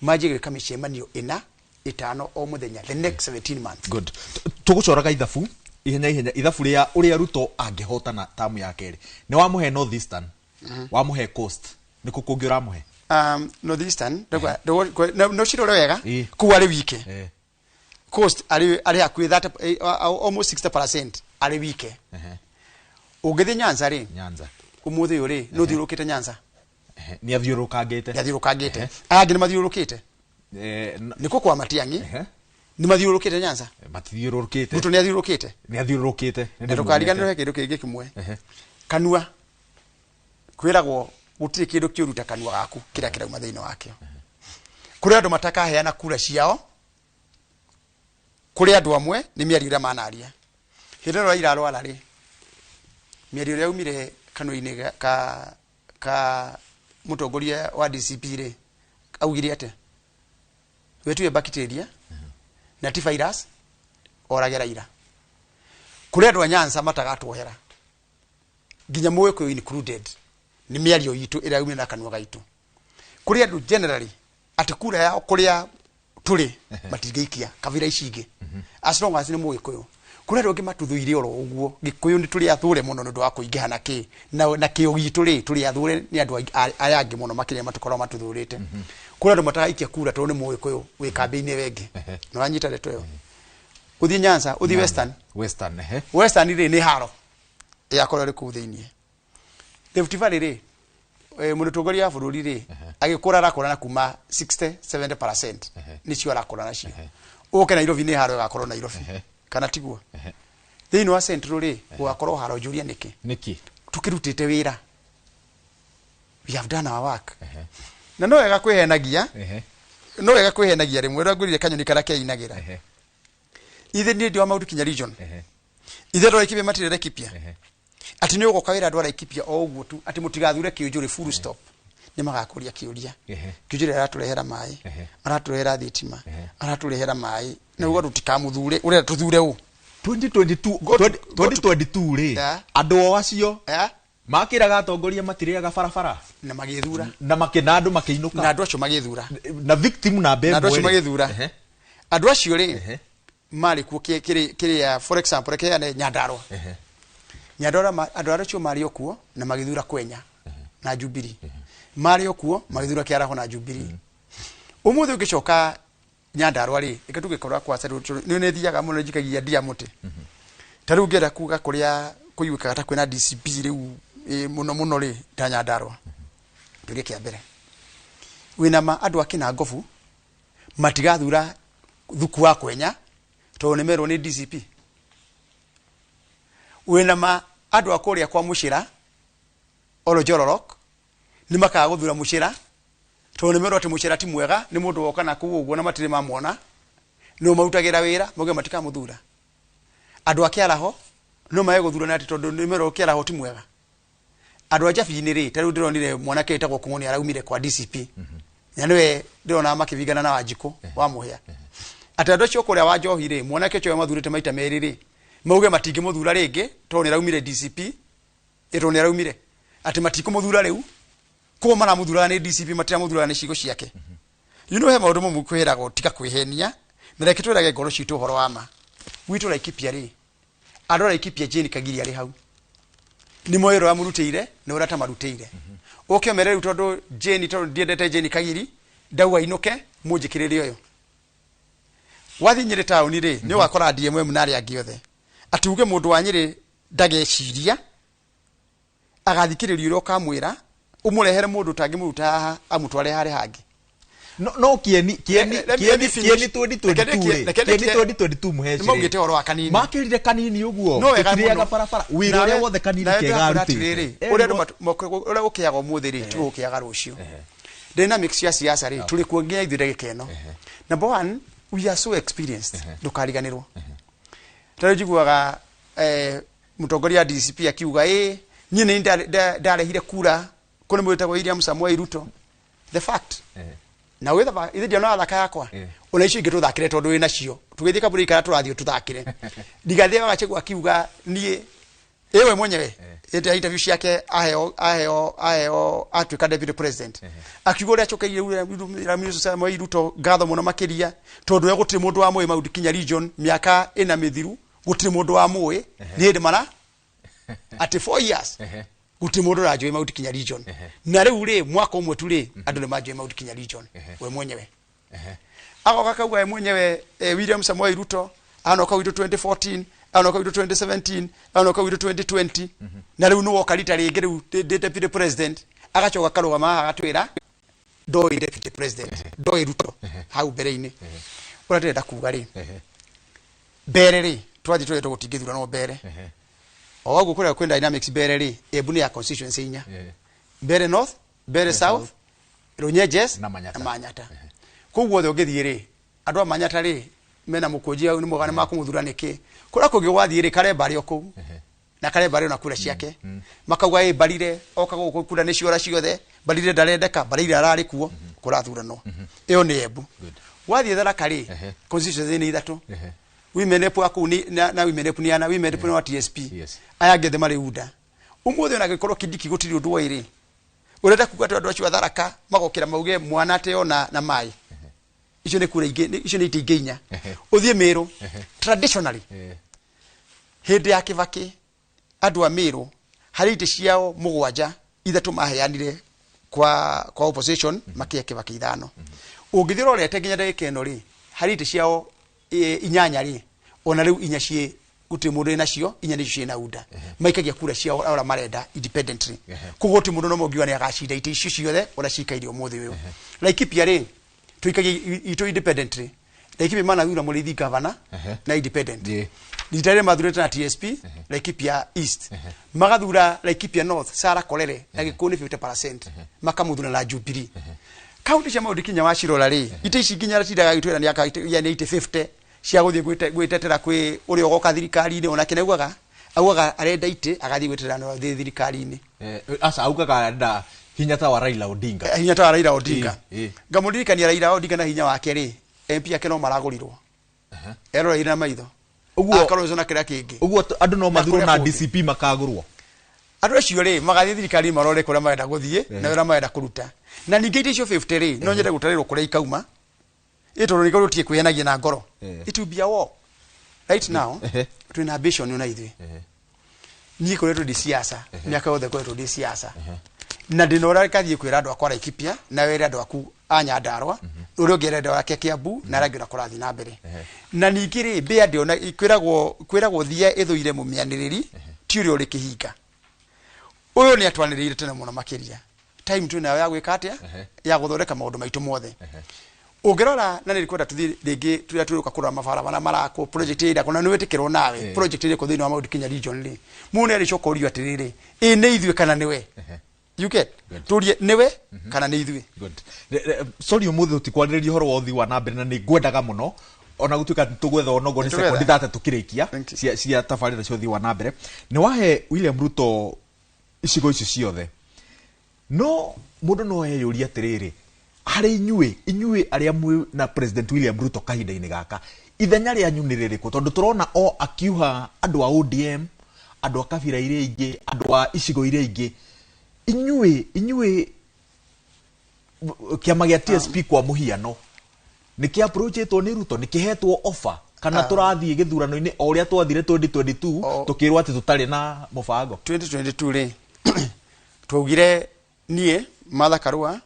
manjie gwĩka mĩcemanio 4 5 o mũthenya the next 17 months. Good. Tũgũcoraga ithabu ihenya ihenya, ithabu rĩa ũrĩa Ruto angĩhotana tamu ya kerĩ. Nĩ wamũhe North Eastern, wamũhe Coast, nĩ kũ kũngĩ ũramũhe? North Eastern, no cirore wega, kũu arĩ wike. Coast arĩ hakuhĩ almost 60% arĩ wike. Ũngĩthiĩ Nyanza rĩ, Nyanza. Ũmũthĩ ũyũ rĩ, nĩ ũthiũrũrũkĩte Nyanza? Nĩ athiũrũrũkangĩte. Nĩ athiũrũrũkangĩte. Aya angĩ nĩ mathiũrũrũkĩte. Nĩkuo kwa Matiang'i, nĩ mathiũrũrũkĩte Nyanza? Matithiũrũrũkĩte. Ruto nĩ athiũrũrũkĩte? Nĩ athiũrũrũkĩte. Na ndũkariganĩrwo he kĩndũ kĩngĩ kĩmwe. Kanua. Kwĩragwo gũtirĩ kĩndũ kĩũru ta kanua gaku kĩrĩa kĩrauma thĩinĩ wakĩo. Kũrĩ andũ matakaheana kura ciao, kũrĩ andũ amwe nĩ mĩario ĩrĩa manaria. Hĩndĩ ĩrĩa Raila arwara rĩ, mĩario ĩrĩa yaumire kanua-inĩ ka mũtongoria wa DCP rĩ, augire atĩa? We tuwe bacteria na ti virus orage Raila. Kũrĩ andũ a Nyanza matagatwohera nginya Mũgĩkũyũ included, nĩ mĩario itũ ĩrĩa yaumire na kanua gaitũ. Kũrĩ andũ generally atĩ kura yao kũrĩa tũrĩ matingĩikia kabira ici ingĩ, as long as nĩ Mũgĩkũyũ. Kũrĩ andũ angĩ matũthũire oro ũguo. Gĩkũyũ nĩ tũrĩ athũre mũno nĩ ũndũ wa kũingĩha na kĩ na kĩo gitũ rĩ, tũrĩ athũre nĩ andũ aya angĩ mũno makĩria matũkoragwo matũthũrĩte. Kũrĩ andũ mataraikia kura tondũ nĩ Mũgĩkũyũ wĩ kambĩ-inĩ ĩyo ĩngĩ. Nĩ wanyita ndeto ĩyo? Ũthiĩ Nyanza, ũthiĩ Western. Western, ehe. Western rĩ nĩ haro yakorwo ĩrĩ kũu thĩiniĩ. Rift Valley rĩ, mũtongoria wa bũrũri rĩ, agĩkũra arakũra na kuma 60-70% nĩcio arakũra nacio. Ũke Nairobi nĩ haro ĩgakorwo Nairobi. Kana tiguo? Thĩinĩ wa Central rĩ, gũgakorwo haro njũrie nĩkĩ? Nĩkĩ? Tũkĩrutĩte wĩra. We have done our work. Na no wega kwĩhenagia. No wega kwĩhenagia rĩmwe, ũrĩa ngwĩrire kanyoni karĩa keinagĩra. Ithe niĩ ndi wa Mount Kenya region. Ithe andũ a Laikipia matirĩ Laikipia. Atĩ nĩ ũgoka wĩra andũ a Laikipia o ũguo tu, atĩ mũtigathure Kĩũnjũrĩ full stop. Nĩ magakũria kĩũria. Kĩũnjũrĩ aratũrehera maĩ, aratũrehera thitima, aratũrehera maĩ. Na uga tũtikamũthure, ũrenda tũthure ũ? 2022 rĩ, andũ o acio makĩraga atongoria matirĩaga barabara na magĩthura, na makĩna andũ makĩinũka, na andũ acio magĩthura, na victim na mbembe, na andũ acio magĩthura. Andũ acio rĩ marĩ kuo kĩrĩa, for example, reke heane Nyandarua. Nyandarua andũ acio marĩ o kuo na magĩthura Kwenya na Jubilee. Marĩ o kuo magĩthura Kĩaraho na Jubilee. Ũmũthĩ ũngĩcoka Nyandarua rĩ, reke tũgĩkorwo kwa nĩ thiaga mũno njikagia ndia mũtĩ. Ta rĩu ngĩenda kuga kũrĩa kũiguĩkaga ta kwĩna DCP rĩu mũno mũno rĩ, ta Nyandarua. Kĩũria kĩa mbere, wĩna ma andũ a Kĩnangobu matigathura thuku wa Kwenya tondũ nĩ merwo nĩ DCP? Wĩna ma andũ a kũrĩa kwa Mũcĩra Olojororok nĩ makaga gũthura Mũcĩra tondũ nĩ merwo atĩ Mũcĩra ti mwega, nĩ mũndũ woka na kũu ũguo na matirĩ mamwona, nĩo marutagĩra wĩra, mauge matikamũthura. Andũ a Kĩaraho no mage gũthurana atĩ tondũ nĩ merwo Kĩaraho ti mwega. Andũ a Njabi-inĩ rĩ, ta rĩu ndĩronire mwanake wĩtagwo Kũng'ũ nĩ araumire kwa DCP. Na nĩwe ndĩrona makĩbingana na Wanjikũ wa Mũhĩa. Atĩ andũ acio kũrĩa wa Njohi rĩ, mwanake ũcio mathurĩte maita merĩ rĩ, mauge matingĩmũthura rĩngĩ tondũ nĩ araumire DCP, tondũ nĩ araumire. Atĩ matikũmũthura rĩu, koguo maramũthuraga nĩ DCP, matiramũthuraga nĩ ciĩko ciake. You know he maũndũ mamwe kwĩragwo tiga kwĩhenia, na reke twĩrage ngoro citũ ũhoro wa ma. Gwitũ Laikipia rĩ, andũ a Laikipia Jane Kagiri arĩ hau. Nĩ moĩ ũrĩa amũrutĩire na ũrĩa atamarutĩire. Ũke ũmere rĩu tondũ Jane, tondũ ndiendete Jane Kagiri, ndauga ainũke, mũnjĩkĩrĩre ũyũ. Wathiĩ Nyĩrĩ taũni rĩ, nĩ ũgakora DMM na arĩa angĩ othe. Atĩ uge mũndũ wa Nyĩrĩ ndageciria, agathikĩrĩria ũrĩa ũkamwĩra, ũmũrehere mũndũ ũtangĩmũruta haha, amũtware harĩa hangĩ. No kieni kieni kieni kieni 2022 rĩ, kieni 2022 mũheci rĩ. Nĩmaugĩte ũhoro wa kanini. Makĩrire kanini ũguo, tũtirĩaga barabara, wĩra ũrĩa wothe kanini kega arutĩte. Ũrĩa andũ ũrĩa gũkĩaga ũmũthĩ rĩ, tiguo gũkĩaga rũciũ. Dynamics cia siasa rĩ, tũrĩ kuo nginya ithuĩ ndagĩka ĩno. Number one, We are so experienced, ndũkariganĩrwo. Tarĩu njiguaga mũtongoria wa DCP akiuga ĩ niĩ nĩ ndarehire kura kũrĩ mũndũ wĩtagwo William Samoei Ruto. The fact na wĩthaba ithe ndionaga thaka yakwa ona icio ingĩ tũthakĩre tondũ wĩ nacio tũgĩthiĩ kaburi kana tũrathiĩ tũthakĩre. Rigathĩ wa Gachagua akiuga niĩ ĩwe mwenyewe hĩndĩ ya interview ciake aheo atuĩka deputy president, akiuga ũrĩa acokeire William Samoei Ruto ngatho mũno makĩria tondũ we gũtirĩ mũndũ wamũĩ Mount Kenya region mĩaka ĩna mĩthiru, gũtirĩ mũndũ wamũĩ nĩ hĩndĩ mara atĩ 4 years gũtirĩ mũndũ ũranjũĩ Mount Kenya region, na rĩu rĩ mwaka ũmwe tu rĩ andũ nĩ manjũĩ Mount Kenya region. We mwenyewe agoka kauga we mwenyewe William Samoei Ruto anoka gwitũ 2014, anoka gwitũ 2017, anoka gwitũ 2020, na rĩu nĩwoka rita rĩngĩ rĩu ndĩ deputy president. Agacoka karũgama haha agatwĩra ndoĩ deputy president, ndoĩ Ruto hau mbere-inĩ. Ũrĩa ndĩrenda kuga rĩ, mbere rĩ twathiĩ tũretwo gũtingĩthurano mbere o ũguo kũrĩa kwĩ dynamics mbere rĩ, Embu nĩ ya constituency inya: Mbere North, Mbere South, Runyenjes na Manyata. Na Manyata. Koguo othe ũngĩthiĩ rĩ, andũ a Manyata rĩ mena mũkũnji hau nĩ moga nĩ makũmũthura nĩkĩ. Kũrĩa kũngĩ gwathiĩ rĩ, Karemba arĩ o kũu na Karemba arĩ ona kura ciake, makauga ĩ Mbarire oka gũkũ kura nĩ ciora ciothe, Mbarire ndarendeka, Mbarire ararĩ kuo kũrathuranwo. Ĩyo nĩ Embu. Wathiĩ Tharaka rĩ, constituency nĩ ithatũ. Women rep wa kũu na women rep nĩ ana, women rep nĩ wa TSP, aya angĩ othe marĩ UDA. Ũmũthĩ ona angĩkorwo Kindiki gũtirĩ ũndũ oĩ rĩ, ũrenda kuga atĩ andũ acio a Tharaka magokĩra mauge mwana ateo na maĩ, icio nĩ kura ingĩ, icio nĩ itĩ ingĩ inya. Ũthiĩ Mĩrũ, traditionally hĩndĩ ya Kĩbakĩ andũ a Mĩrũ harĩ itĩ ciao mũgwanja, ithatũ maheanire kwa opposition, makĩhe Kĩbakĩ ithano. Ũngĩthiĩ ũrorete nginya ndagĩka ĩno rĩ, harĩ itĩ ciao inyanya rĩ, ona rĩu inya ciĩ gũtirĩ mũndũ wĩ nacio, inya nĩcio ciĩ na UDA, maikagia kura ciao ũrĩa marenda independently. Koguo gũtirĩ mũndũ no ũngiuga nĩ agacinda itĩ icio ciothe ũrĩa cikaire ũmũthĩ ũyũ. Laikipia rĩ, tũikagia itũ independently. Laikipia manathura Mũrĩithi governor na independent. Rita rĩrĩ mathurĩte na TSP Laikipia East, magathura Laikipia North Sarah Korere na gĩkũyũ nĩ 50%, makamũthura na Jubilee. Kaunti cia Mount Kenya wacirora rĩ, itĩ ici nginya tindaga gĩtwĩra nĩ aka nĩ itĩ 50 cia gũthiĩ gwĩtetera kwĩ ũrĩa ũgoka thirikari-inĩ, onake nĩaugaga augaga arenda itĩ agathiĩ gwĩtetera na ũrĩa thirikari-inĩ. Aca augaga arenda hinya ta wa Raila Odinga. Hinya ta wa Raila Odinga. Ngamũririkania Raila Odinga na hinya wake rĩ, MP ake no maragũrirwo eroreire na maitho. Ũguo Akarũcwo na kĩrĩa kĩngĩ. Ũguo andũ no mathurwo kũrĩa na kũngĩ. DCP makagũrwo. Andũ acio rĩ magathiĩ thirikari marore kũrĩa marenda gũthiĩ na wĩra marenda kũruta. Na ningĩ itĩ icio 50 rĩ, no nyende gũtarĩrwo kũrĩa ikauma ĩ tondũ nĩkĩo tũtige kwĩhenagia na ngoro. It will be a war right now. Twĩna ambition ona ithuĩ. Niĩ koretwo ndĩ siasa mĩaka yothe, koretwo ndĩ siasa na ndĩna ũrĩa kathiĩ kwĩra andũ akwa Laikipia na wĩre andũ aku a Nyandarua, ũrĩa ũngĩ arenda wake Kiambu na arĩa angĩ ona kũrathiĩ na mbere. Na ningĩ rĩ, mbĩa ndĩona kwĩragwo thia ĩthũire mũmĩanĩrĩri ti ũrĩa ũrĩ kĩhinga. Ũyũ nĩ atwanĩrĩire tene mũno makĩria. Time twĩnayo ya gwĩka atĩa, ya gũthondeka maũndũ maitũ mothe ũngĩrora. Na nĩ kwenda tũthiĩ rĩngĩ tũrĩa tũrĩũka kũrora mabarabara marakwo, project ĩrĩa na nĩ wĩtĩkĩrwo nawe, project ĩrĩa ĩkũ thĩinĩ wa Mount Kenya region rĩ, mũndũ nĩ arĩcoka ũrio atĩrĩrĩ, ĩ nĩ ithuĩ kana nĩwe? You get tũrie nĩwe kana nĩ ithuĩ. Good. Sorry, ũmũthĩ tũtikwarĩrĩria ũhoro wa ũthii wa na mbere na nĩ ngwendaga mũno ona gũtuĩka tũgwetha onoguo nĩ Nĩtũgwetha. sekondi 30 tũkĩrĩkia cia tabarĩra cia ũthii wa na mbere. Nĩ wahe William Ruto icigo icio ciothe, no mũndũ no eyũrie atĩrĩrĩ, harĩ inyuĩ arĩa mwĩ na President William Ruto kahinda-inĩ gaka, ithenya rĩanyu nĩ rĩrĩkũ? Tondũ tũrona o akiuha andũ a ODM, andũ a kabira iria ingĩ, andũ a icigo iria ingĩ, inyuĩ kĩama gĩa TSP kwa mũhiano nĩ kĩ approachĩtwo nĩ Ruto, nĩ kĩhetwo offer kana tũrathiĩ gĩthurano-inĩ o ũrĩa twathire 2022 tũkĩrwo atĩ tũtarĩ na mũbango? 2022 rĩ, twaugire niĩ Martha Karua,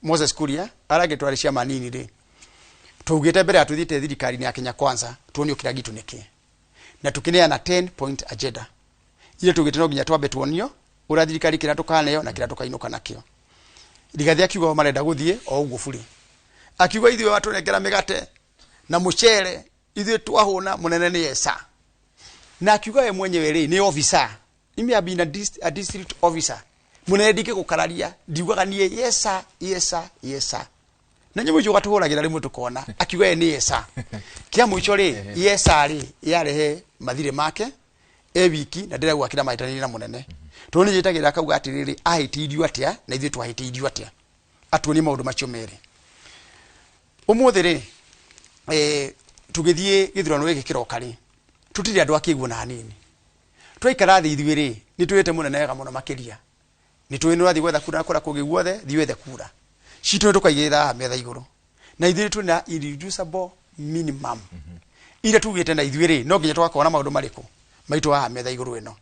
Moses Kuria, arĩa angĩ twarĩ ciama nini rĩ, twaugĩte mbere ya tũthiĩte thirikari-inĩ ya Kenya Kwanza tuonio kĩrĩa gitũ nĩkĩ, na tũkĩneana 10 point agenda iria tugĩte no nginya twambe tuonio ũrĩa thirikari kĩrĩa tũkaneo na kĩrĩa tũkainũka nakĩo. Rigathi akiuga marenda gũthiĩ o ũguo bure, akiuga ithuĩ watũnengera mĩgate na mũcere ithuĩ twahũna mũnene nĩ esa, na akiuga we mwenyewe rĩ nĩ officer. Mimi have been a district officer, mũnene ndingĩgũkararia, ndiugaga niĩ yes sir, yes sir, yes sir. Na nyamũ icio ũgatũhũragĩra rĩmwe tũkona akiuga ye nĩ yesa. Kĩa mũico rĩ, yesa rĩ yarehe mathirĩ make e wiki na ndĩraigua kĩrĩa mahĩtanĩire na mũnene. Tondũ nĩ njĩtagĩrĩra akauga atĩrĩrĩ, ahĩtĩirio atĩa na ithuĩ twahĩtĩirio atĩa, atuonie maũndũ macio merĩ. Ũmũthĩ rĩ, tũgĩthiĩ gĩthurano gĩkĩ kĩroka rĩ, tũtirĩ andũ akĩguo na hanini. Twaikara thĩ ithuĩ rĩ, nĩ tũĩte mũnene wega mũno makĩria. Nĩ tũĩ nĩ ũrathiĩ gwetha kura kũrĩa kũngĩ guothe, thiĩ wethe kura. Citũ nĩ tũkaigĩrĩra haha metha igũrũ. Na ithuĩ twĩna irreducible minimum. Iria tugĩte na ithuĩ rĩ, no nginya tũgakorwo na maũndũ marĩkũ maitũ haha metha igũrũ ĩno.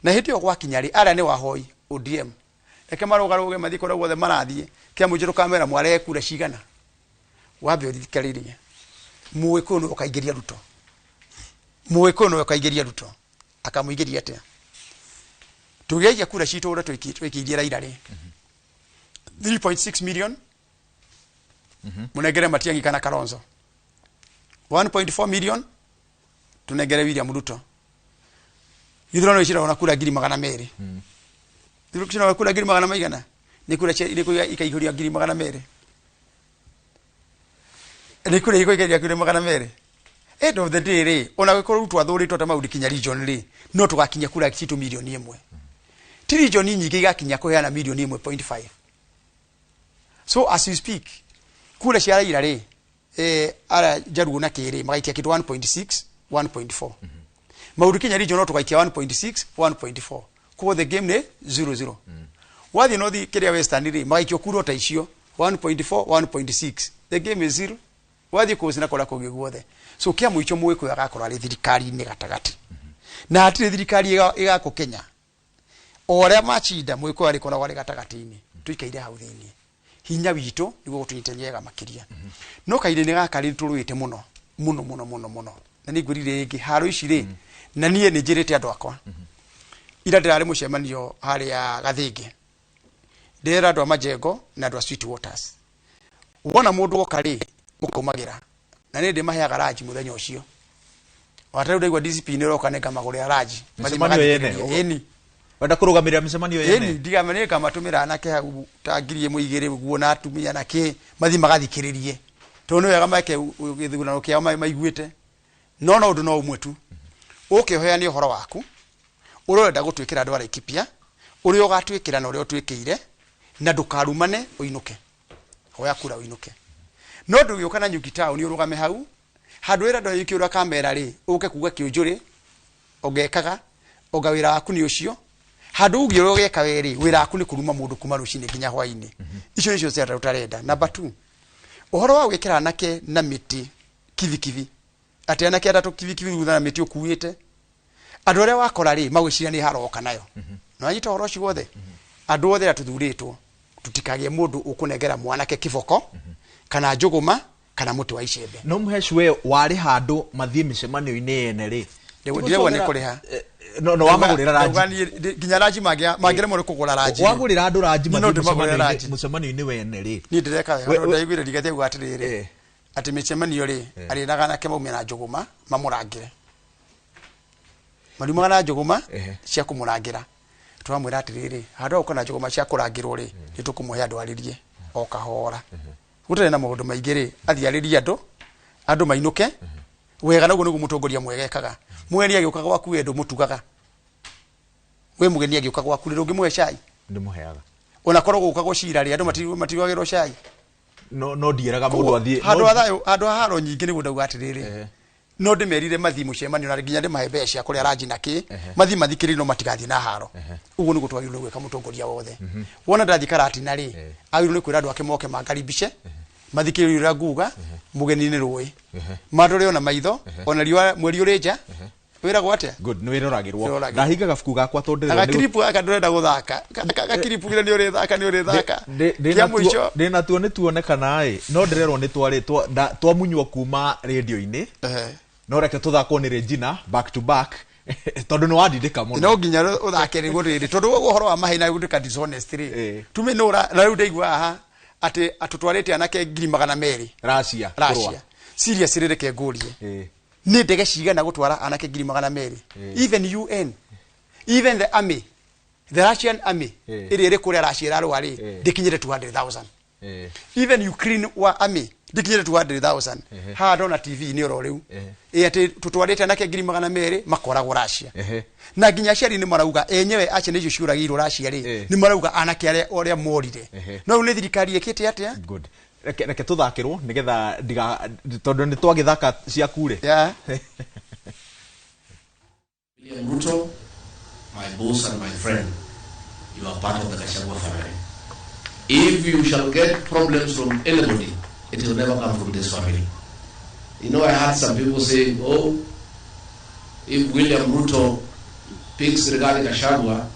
Na hĩndĩ ĩyo gwakinya rĩ, arĩa nĩ wahoi ODM. Reke marũgarũge mathiĩ kũrĩa guothe marathiĩ, kĩa mũico tũkamera mwarehe kura cigana. Wambe ũthikĩrĩrie. Mũgĩkũyũ nĩwe ũkaingĩria Ruto. Mũgĩkũyũ nĩwe ũkaingĩria Ruto. Akamũingĩria atĩa? Tũgĩaikia kura citũ ũrĩa twĩkĩirie Raila rĩ, 3.6 million mũnengere Matiang'i kana Kalonzo. 1.4 million tunengere William Ruto. Githurano ici na kura 200,000. Githurano kura 200,000 maigana? Nĩ kura cia ikaihũria 200,000. Nĩ kura ikaihũria 200,000. End of the day rĩ, ona gũkorwo Ruto athũrĩtwo ta maũndũ kinya region rĩ, no tũgakinya kura citũ milioni 1. Ti region nyingĩ igakinya kũheana milioni 1.5. So as you speak, kura cia Raila rĩ, ara Jaruo na kĩrĩ magaikia kĩndũ 1.6, 1.4. Maũndũ kinya region no tũgaikia 1.6, 1.4. Koguo the game nĩ 0-0. Wathiĩ nothi kĩrĩa Western rĩ, magaikio kura ta icio 1.4, 1.6. The game is 0. Wathiĩ kũu na kũrĩa kũngĩ guothe. So kĩa mũico Mũgĩkũyũ agakorwo arĩ thirikari-inĩ gatagatĩ. Na hatirĩ thirikari ĩgakwo Kenya. O arĩa machinda Mũgĩkũyũ arĩkoragwo arĩ gatagatĩ-inĩ. Tũikaire hau thĩinĩ. Hinya witũ nĩguo gũtũnyitania wega makĩria. No kahinda-inĩ gaka rĩ tũrũĩte mũno mũno mũno mũno mũno. Na nĩ ngwĩrire rĩngĩ haro ici rĩ, na niĩ nĩ njĩrĩte andũ akwa. Ira ndĩrarĩ mũcemanio harĩa Gathĩngĩ. Ndĩrera andũ a Majengo na andũ a Sweet Waters. Wona mũndũ oka rĩ, mũkaumagĩra. Na nĩ ndĩmaheaga ranji mũthenya ũcio. O ta rĩu ndaigua DCP nĩ ĩroka nĩ ngamagũrĩra ranji. Mĩcemanio yene. Ĩni. Wenda kũrũgamĩrĩra mĩcemanio yene? Ĩni, ndigamene ngamatũmĩra anake hau ta 1000 2,000 ũguo na atumia na kĩ, mathiĩ magathikĩrĩrie. Tondũ nĩ wega meke gĩthurano kĩao maiguĩte. No no ũndũ no ũmwe tu. Ũke ũheane ũhoro waku, ũrĩa ũrenda gũtuĩkĩra andũ a Laikipia, ũrĩa ũgatuĩkĩra na ũrĩa ũtuĩkĩire, na ndũkarumane ũinũke. Hoya kura ũinũke. No ndũgĩũka na nyuki taũni ũrũgame hau, handũ wĩra andũ aingĩ ũrĩa kamera rĩ, ũke kuga kĩũnjũrĩ, ũgekaga, ũga wĩra waku nĩ ũcio. Handũ uge ũrĩa ũgeka we rĩ, wĩra waku nĩ kũruma mũndũ kuma rũcinĩ nginya hwainĩ. Icio nĩcio ciata ũtarenda. Number 2, ũhoro wa gwĩkĩra anake na mĩtĩ kibikibi. Atĩ anake atatũ kibikibi thutha na mĩtĩ ũkuĩte. Andũ arĩa wakora rĩ, magwĩciria nĩ haroka nayo. Na wanyita ũhoro ũcio wothe? Andũ othe arĩa tũthurĩtwo, tũtikagĩe mũndũ ũkũnengera mwanake kĩboko, kana njũgũma, kana mũtĩ wa icembe. No Mũhesh we warĩ handũ mathiĩ mĩcemanio-inĩ yene rĩ. Ndĩragwo nĩ kũrĩha. No wamagũrĩra ranji. Nginya ranji mangĩremwo nĩ kũgũra ranji. Wagũrĩra andũ ranji Niĩ no ndĩmagũrĩre ranji. mũcemanio-inĩ wene rĩ. Niĩ ndĩreka wega, ndaiguire Rigathĩ auga atĩrĩrĩ, atĩ mĩcemanio rĩ, arĩraga anake maume na njũgũma, mamũrangĩre. Mariumaga na njũgũma cia kũmũrangĩra. Tũramwĩra atĩrĩrĩ, handũ ha gũka na njũgũma cia kũrangĩrwo rĩ, nĩ tũkũmũhe andũ arĩrie o kahora. Gũtarĩ na maũndũ maingĩ rĩ, athiĩ arĩrie andũ, andũ mainũke. Wega naguo nĩguo mũtongoria mwega ekaga. Mũgeni agĩũka gwaku we ndũmũtugaga. We mũgeni agĩũka gwaku rĩ, ndũngĩmũhe cai? Ndĩmũheaga. Ona korwo gũka gũcira rĩ, andũ matirugagĩrwo cai. No, no ndieraga mũndũ athiĩ, Handũ ha thayũ, handũ ha haro nyingĩ nĩguo ndauga atĩrĩrĩ. No ndĩmerire mathiĩ mũcemanio na nginya ndĩmahe mbeca cia kũrĩa ranji na kĩ, mathiĩ mathikĩrĩrie no matigathiĩ na haro. Ũguo nĩguo twagĩrĩirwo nĩ gwĩka mũtongoria wothe. Wona ndathiĩ Karatina rĩ, agĩrĩirwo nĩ kwĩra andũ ake moke mangaribishe, mathikĩrĩrie ũrĩa nguga, mũgeni nĩ rũĩ. Mandore ona maitho, ona riũa mweri ũrĩ nja, wĩragwo atĩa? Good, nĩ wĩroragĩrwo. Wĩroragĩrwo. Ndahinga gabuku gakwa tondũ ndĩrona nĩ Gakiripu gaka ndũrenda gũthaka. Gakiripu kĩrĩa nĩ ũrĩthaka, nĩ ũrĩthaka. Kĩa mũico. Ndĩ natuo nĩ tuonekana ĩ, no ndĩrerwo nĩ twarĩ, twamunywo kuma rĩndiũ-inĩ. No reke tũthakwo nĩ Regina back to back. Tondũ nĩ wandindĩka mũno. No nginya ũthake rĩguo rĩrĩ, tondũ ũhoro wa mahĩna gũtuĩka dishonest rĩ. Tume nĩ ũra, na rĩu ndaigua haha atĩ atũtwarĩte anake 200,000. Russia, Russia. kũrũa. Serious rĩ, reke ngũrie. Nĩ ndege cigana gũtwara anake 200,000? Even UN, even the army, the Russian army, ĩrĩa ĩrĩ kũrĩa Russia ĩrarũa rĩ, ndĩkinyĩte 200,000. Even Ukraine wa army ndikinyĩte 200,000. Haha ndona TV-inĩ oro rĩu ĩ atĩ tũtwarĩte anake 200,000 makoragwo Russia. Na nginya aciari nĩ marauga enyewe acia nĩcio ciũragĩirwo Russia rĩ, nĩ marauga anake arĩa ũrĩa morire. No rĩu nĩ thirikari ĩkĩte atĩa? Good. Reke tũthakĩrwo nĩgetha ndiga tondũ nĩ twagĩthaka ciaku rĩ. Yeah. William Ruto, my boss and my friend, you are part of the Gachagua family. If you shall get problems from anybody, it will never come from this family. You know, I had some people say, oh, if William Ruto picks Rigathi Gachagua,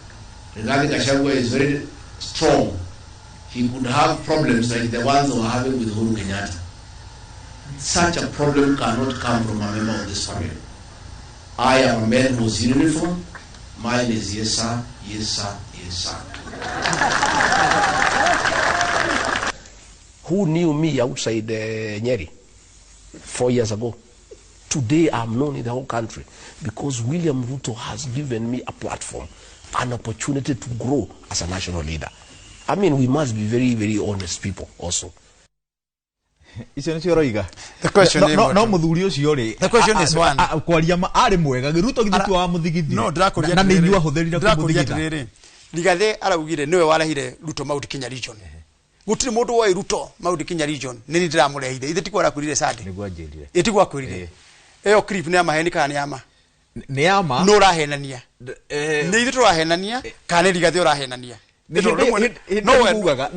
Rigathi Gachagua is very strong. He could have problems like the ones they were having with Uhuru Kenyatta. Such a problem cannot come from a member of this family. I am a man who's in uniform. Mine is yes sir, yes sir, yes sir. Who knew me outside Nyeri 4 years ago? Today I'm known in the whole country because William Ruto has given me a platform, an opportunity to grow as a national leader. I mean, we must be very, very honest people also. Icio nĩcio ũroiga. The question No, nĩ no, ĩmwe no tu. mũthuri ũcio rĩ, The question is one. Kwaria ma arĩ mwega Ruto githĩ tiwe wamũthigithire? No, ndĩrakũria Na nĩ atĩrĩrĩ. inyuĩ ahũthĩrire Ndĩrakũria kũmũthigitha. atĩrĩrĩ, Rigathĩ araugire nĩwe warehire Ruto Mount Kenya region. Gũtirĩ mũndũ woĩ Ruto Mount Kenya region, nĩ niĩ ndĩramũrehire. Ithe tiguo arakwĩrire Sunday? Nĩguo anjĩrire. Ĩ tiguo akwĩrire? Ĩyo clip nĩ ya maheni kana nĩ ya ma? Nĩ ya ma. Nũ ũrahenania? Nĩ ithuĩ tũrahenania kana nĩ Rigathĩ ũrahenania? Nĩ hĩndĩ ugaga,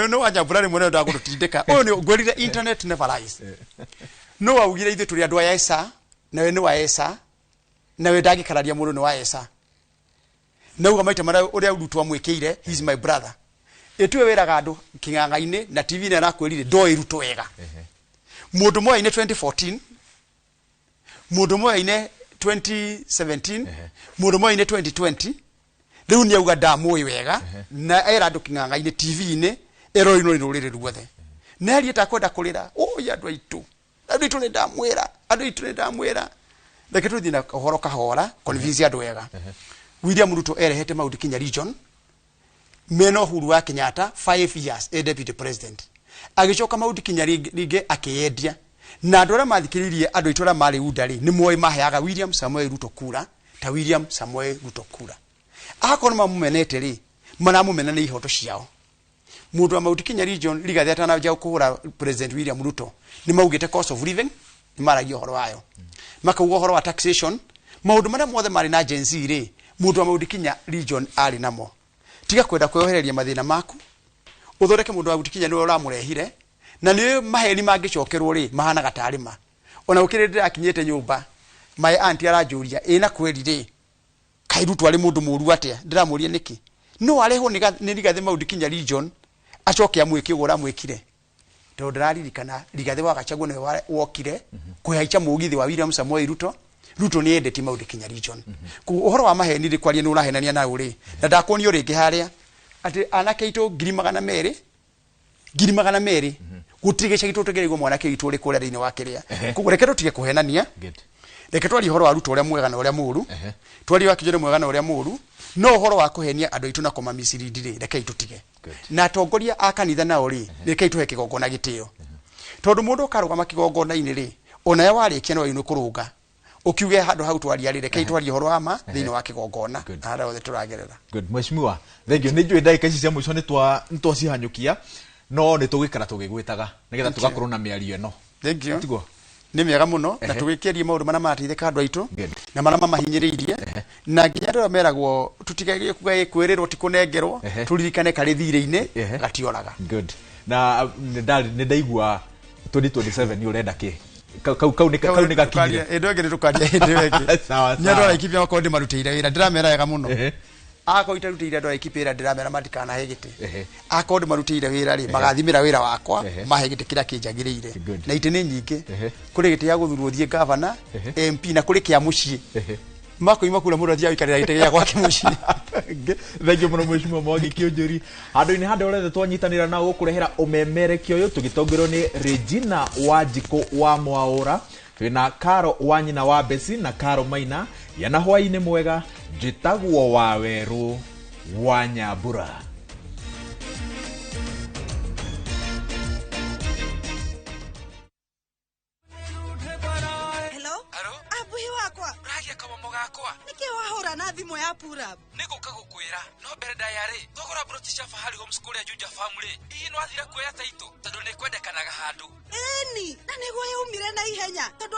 No wanyambura rĩmwe nĩ ndagũtũtindĩka. Ũyũ nĩ ngwĩrire internet never lies. No waugire ithuĩ tũrĩ andũ a ESA, nawe nĩ wa ESA, nawe ndangĩkararia mũndũ nĩ wa ESA. Nauga maita marĩa ũrĩa Ruto amwĩkĩire, he is my brother. Ĩtue wĩraga andũ kĩng'ang'a-inĩ na TV-inĩ arakwĩrire ndoĩ Ruto wega. Mũndũ moyaine 2014, mũndũ moyaine 2017, mũndũ moyaine 2020, rĩu nĩ auga ndamũĩ wega na era andũ kĩng'ang'a-inĩ TV-inĩ erorino rũrĩrĩ ruothe. Na arie takwenda kũrĩra, oi andũ aitũ, andũ aitũ nĩ ndamwĩra, andũ aitũ nĩ ndamwĩra. Reke tũthiĩ na ũhoro kahora, convince andũ wega. William Ruto erehete Mount Kenya region mena Uhuru wa Kenyatta 5 years a deputy president. Agĩcoka Mount Kenya rĩngĩ akĩyendia. Na andũ arĩa mathikĩrĩirie andũ aitũ arĩa marĩ UDA rĩ, nĩ moĩ maheaga William Samoei Ruto kura ta William Samoei Ruto kura. Akorwo mamũmenete rĩ, maramũmena nĩ ihoto ciao. Mũndũ wa Mount Kenya region Rigathĩ atananjia kũhũra President William Ruto nĩ maugĩte cost of living, nĩ maragia ũhoro wayo. Makauga ũhoro wa taxation, maũndũ marĩa mothe marĩ na Gen Z rĩ, mũndũ wa Mount Kenya region arĩ namo. Tiga kwenda kwĩyohereria mathĩna maku, ũthondeke mũndũ wa Mount Kenya nĩwe ũramũrehire, na nĩ maheni mangĩcokerwo rĩ, mahanaga tarĩ ma. Ona gũkĩrĩ ndĩrakinyĩte nyũmba, my auntie aranjũria, ĩ na kweri rĩ, kaĩ Ruto arĩ mũndũ mũũru atĩa? Ndĩramũria nĩkĩ? No arehwo nĩ Rigathĩ Mount Kenya region, acoke amwĩke ũguo ũramwĩkire. Tondũ ndĩraririkana Rigathĩ wa Gachagua nĩwe wokire kũhaica mũgithi wa William Samoei Ruto. Ruto nĩ endete Mount Kenya region. Koguo ũhoro wa maheni rĩ, kwaria nĩ ũrahenania naũ rĩ, na ndakuonio rĩngĩ harĩa atĩ anake aitũ 200,000, 200,000, gũtirĩ gĩcagi tũtũgereirwo mwanake witũ ũrĩ kũrĩa thĩinĩ wa kĩrĩa. Koguo reke tũtige kũhenania. Reke twarie ũhoro wa Ruto ũrĩa mwega na ũrĩa mũũru, twarie wa Kĩnjũri mwega na ũrĩa mũũru, no ũhoro wa kũhenia andũ aitũ na kũmamisirindi rĩ, rekei tũtige. Na atongoria a kanitha nao rĩ, rekei tũhe kĩgongona gĩtĩo. Tondũ mũndũ ũkarũgama kĩgongona-inĩ rĩ, onawe warĩkia no wainwo kũrũnga. Ũkiuge handũ hau twaria rĩ, rekei twarie ũhoro wa ma thĩinĩ wa kĩgongona na harĩa hothe tũragerera. Good. Mheshimiwa, thank you. Nĩ njũĩ ndagĩka ici cia mũico nĩ twacihanyũkia, no nĩ tũgũikara tũgĩgwĩtaga nĩgetha tũgakorwo na mĩario ĩno. Thank you. Tiguo? Nĩ mĩega mũno na tũgĩkĩaria maũndũ marĩa marateithĩka andũ aitũ na marĩa mamahinyĩrĩirie, na nginya andũ arĩa meragwo tũtigerie kuga kwĩrĩrwo ti kũnengerwo, tũririkane karĩ thirĩ-inĩ gatioraga. Good. Na nĩ ndaigua 2027 nĩ ũrenda kĩ? Kau nĩ gakinyire. Ĩndũ ĩngĩ nĩ tũkaria hĩndĩ ĩyo ĩngĩ. Sawa, Nĩ andũ sawa. a Laikipia makorwo ndĩmarutĩire wĩra, ndĩramera wega mũno. Akorwo itarutĩire andũ a Laikipia wĩra, ndĩramera matikanahe gĩtĩ. Akorwo ndĩmarutĩire wĩra rĩ, magathimĩra wĩra wakwa, mahe gĩtĩ kĩrĩa kĩnjagĩrĩire. Na itĩ nĩ nyingĩ. Kũrĩ gĩtĩ gĩa gũthurwo thiĩ gavana, MP, na kũrĩ kĩa mũciĩ. Makoima kura mũndũ athiaga gũikarĩra gĩtĩ gĩa gwake mũciĩ. Thank you mũno Mheshimiwa Mwangi Kĩũnjũri. Handũ-inĩ handũ hothe twanyitanĩra nao gũkũrehera ũmemerekio ũyũ tũgĩtongorio nĩ Regina Wanjikũ wa Mwaũra, twĩna Karo wa nyina wa Besi na Karo Maina. Yana hwaĩ-inĩ mwega, njĩtagwo Wawerũ wa Nyambura. Wakwa. Nĩkĩ wahũra na thimũ ya purab? Nĩ gũka gũkwĩra no mbere ndaya rĩ, twagũra broti cia Fahari Homes kũrĩa Juja Farm rĩ, hihi nĩwathire kuoya taitũ tondũ nĩ kwendekanaga handũ? Ĩni, na nĩguo yaumire na ihenya tondũ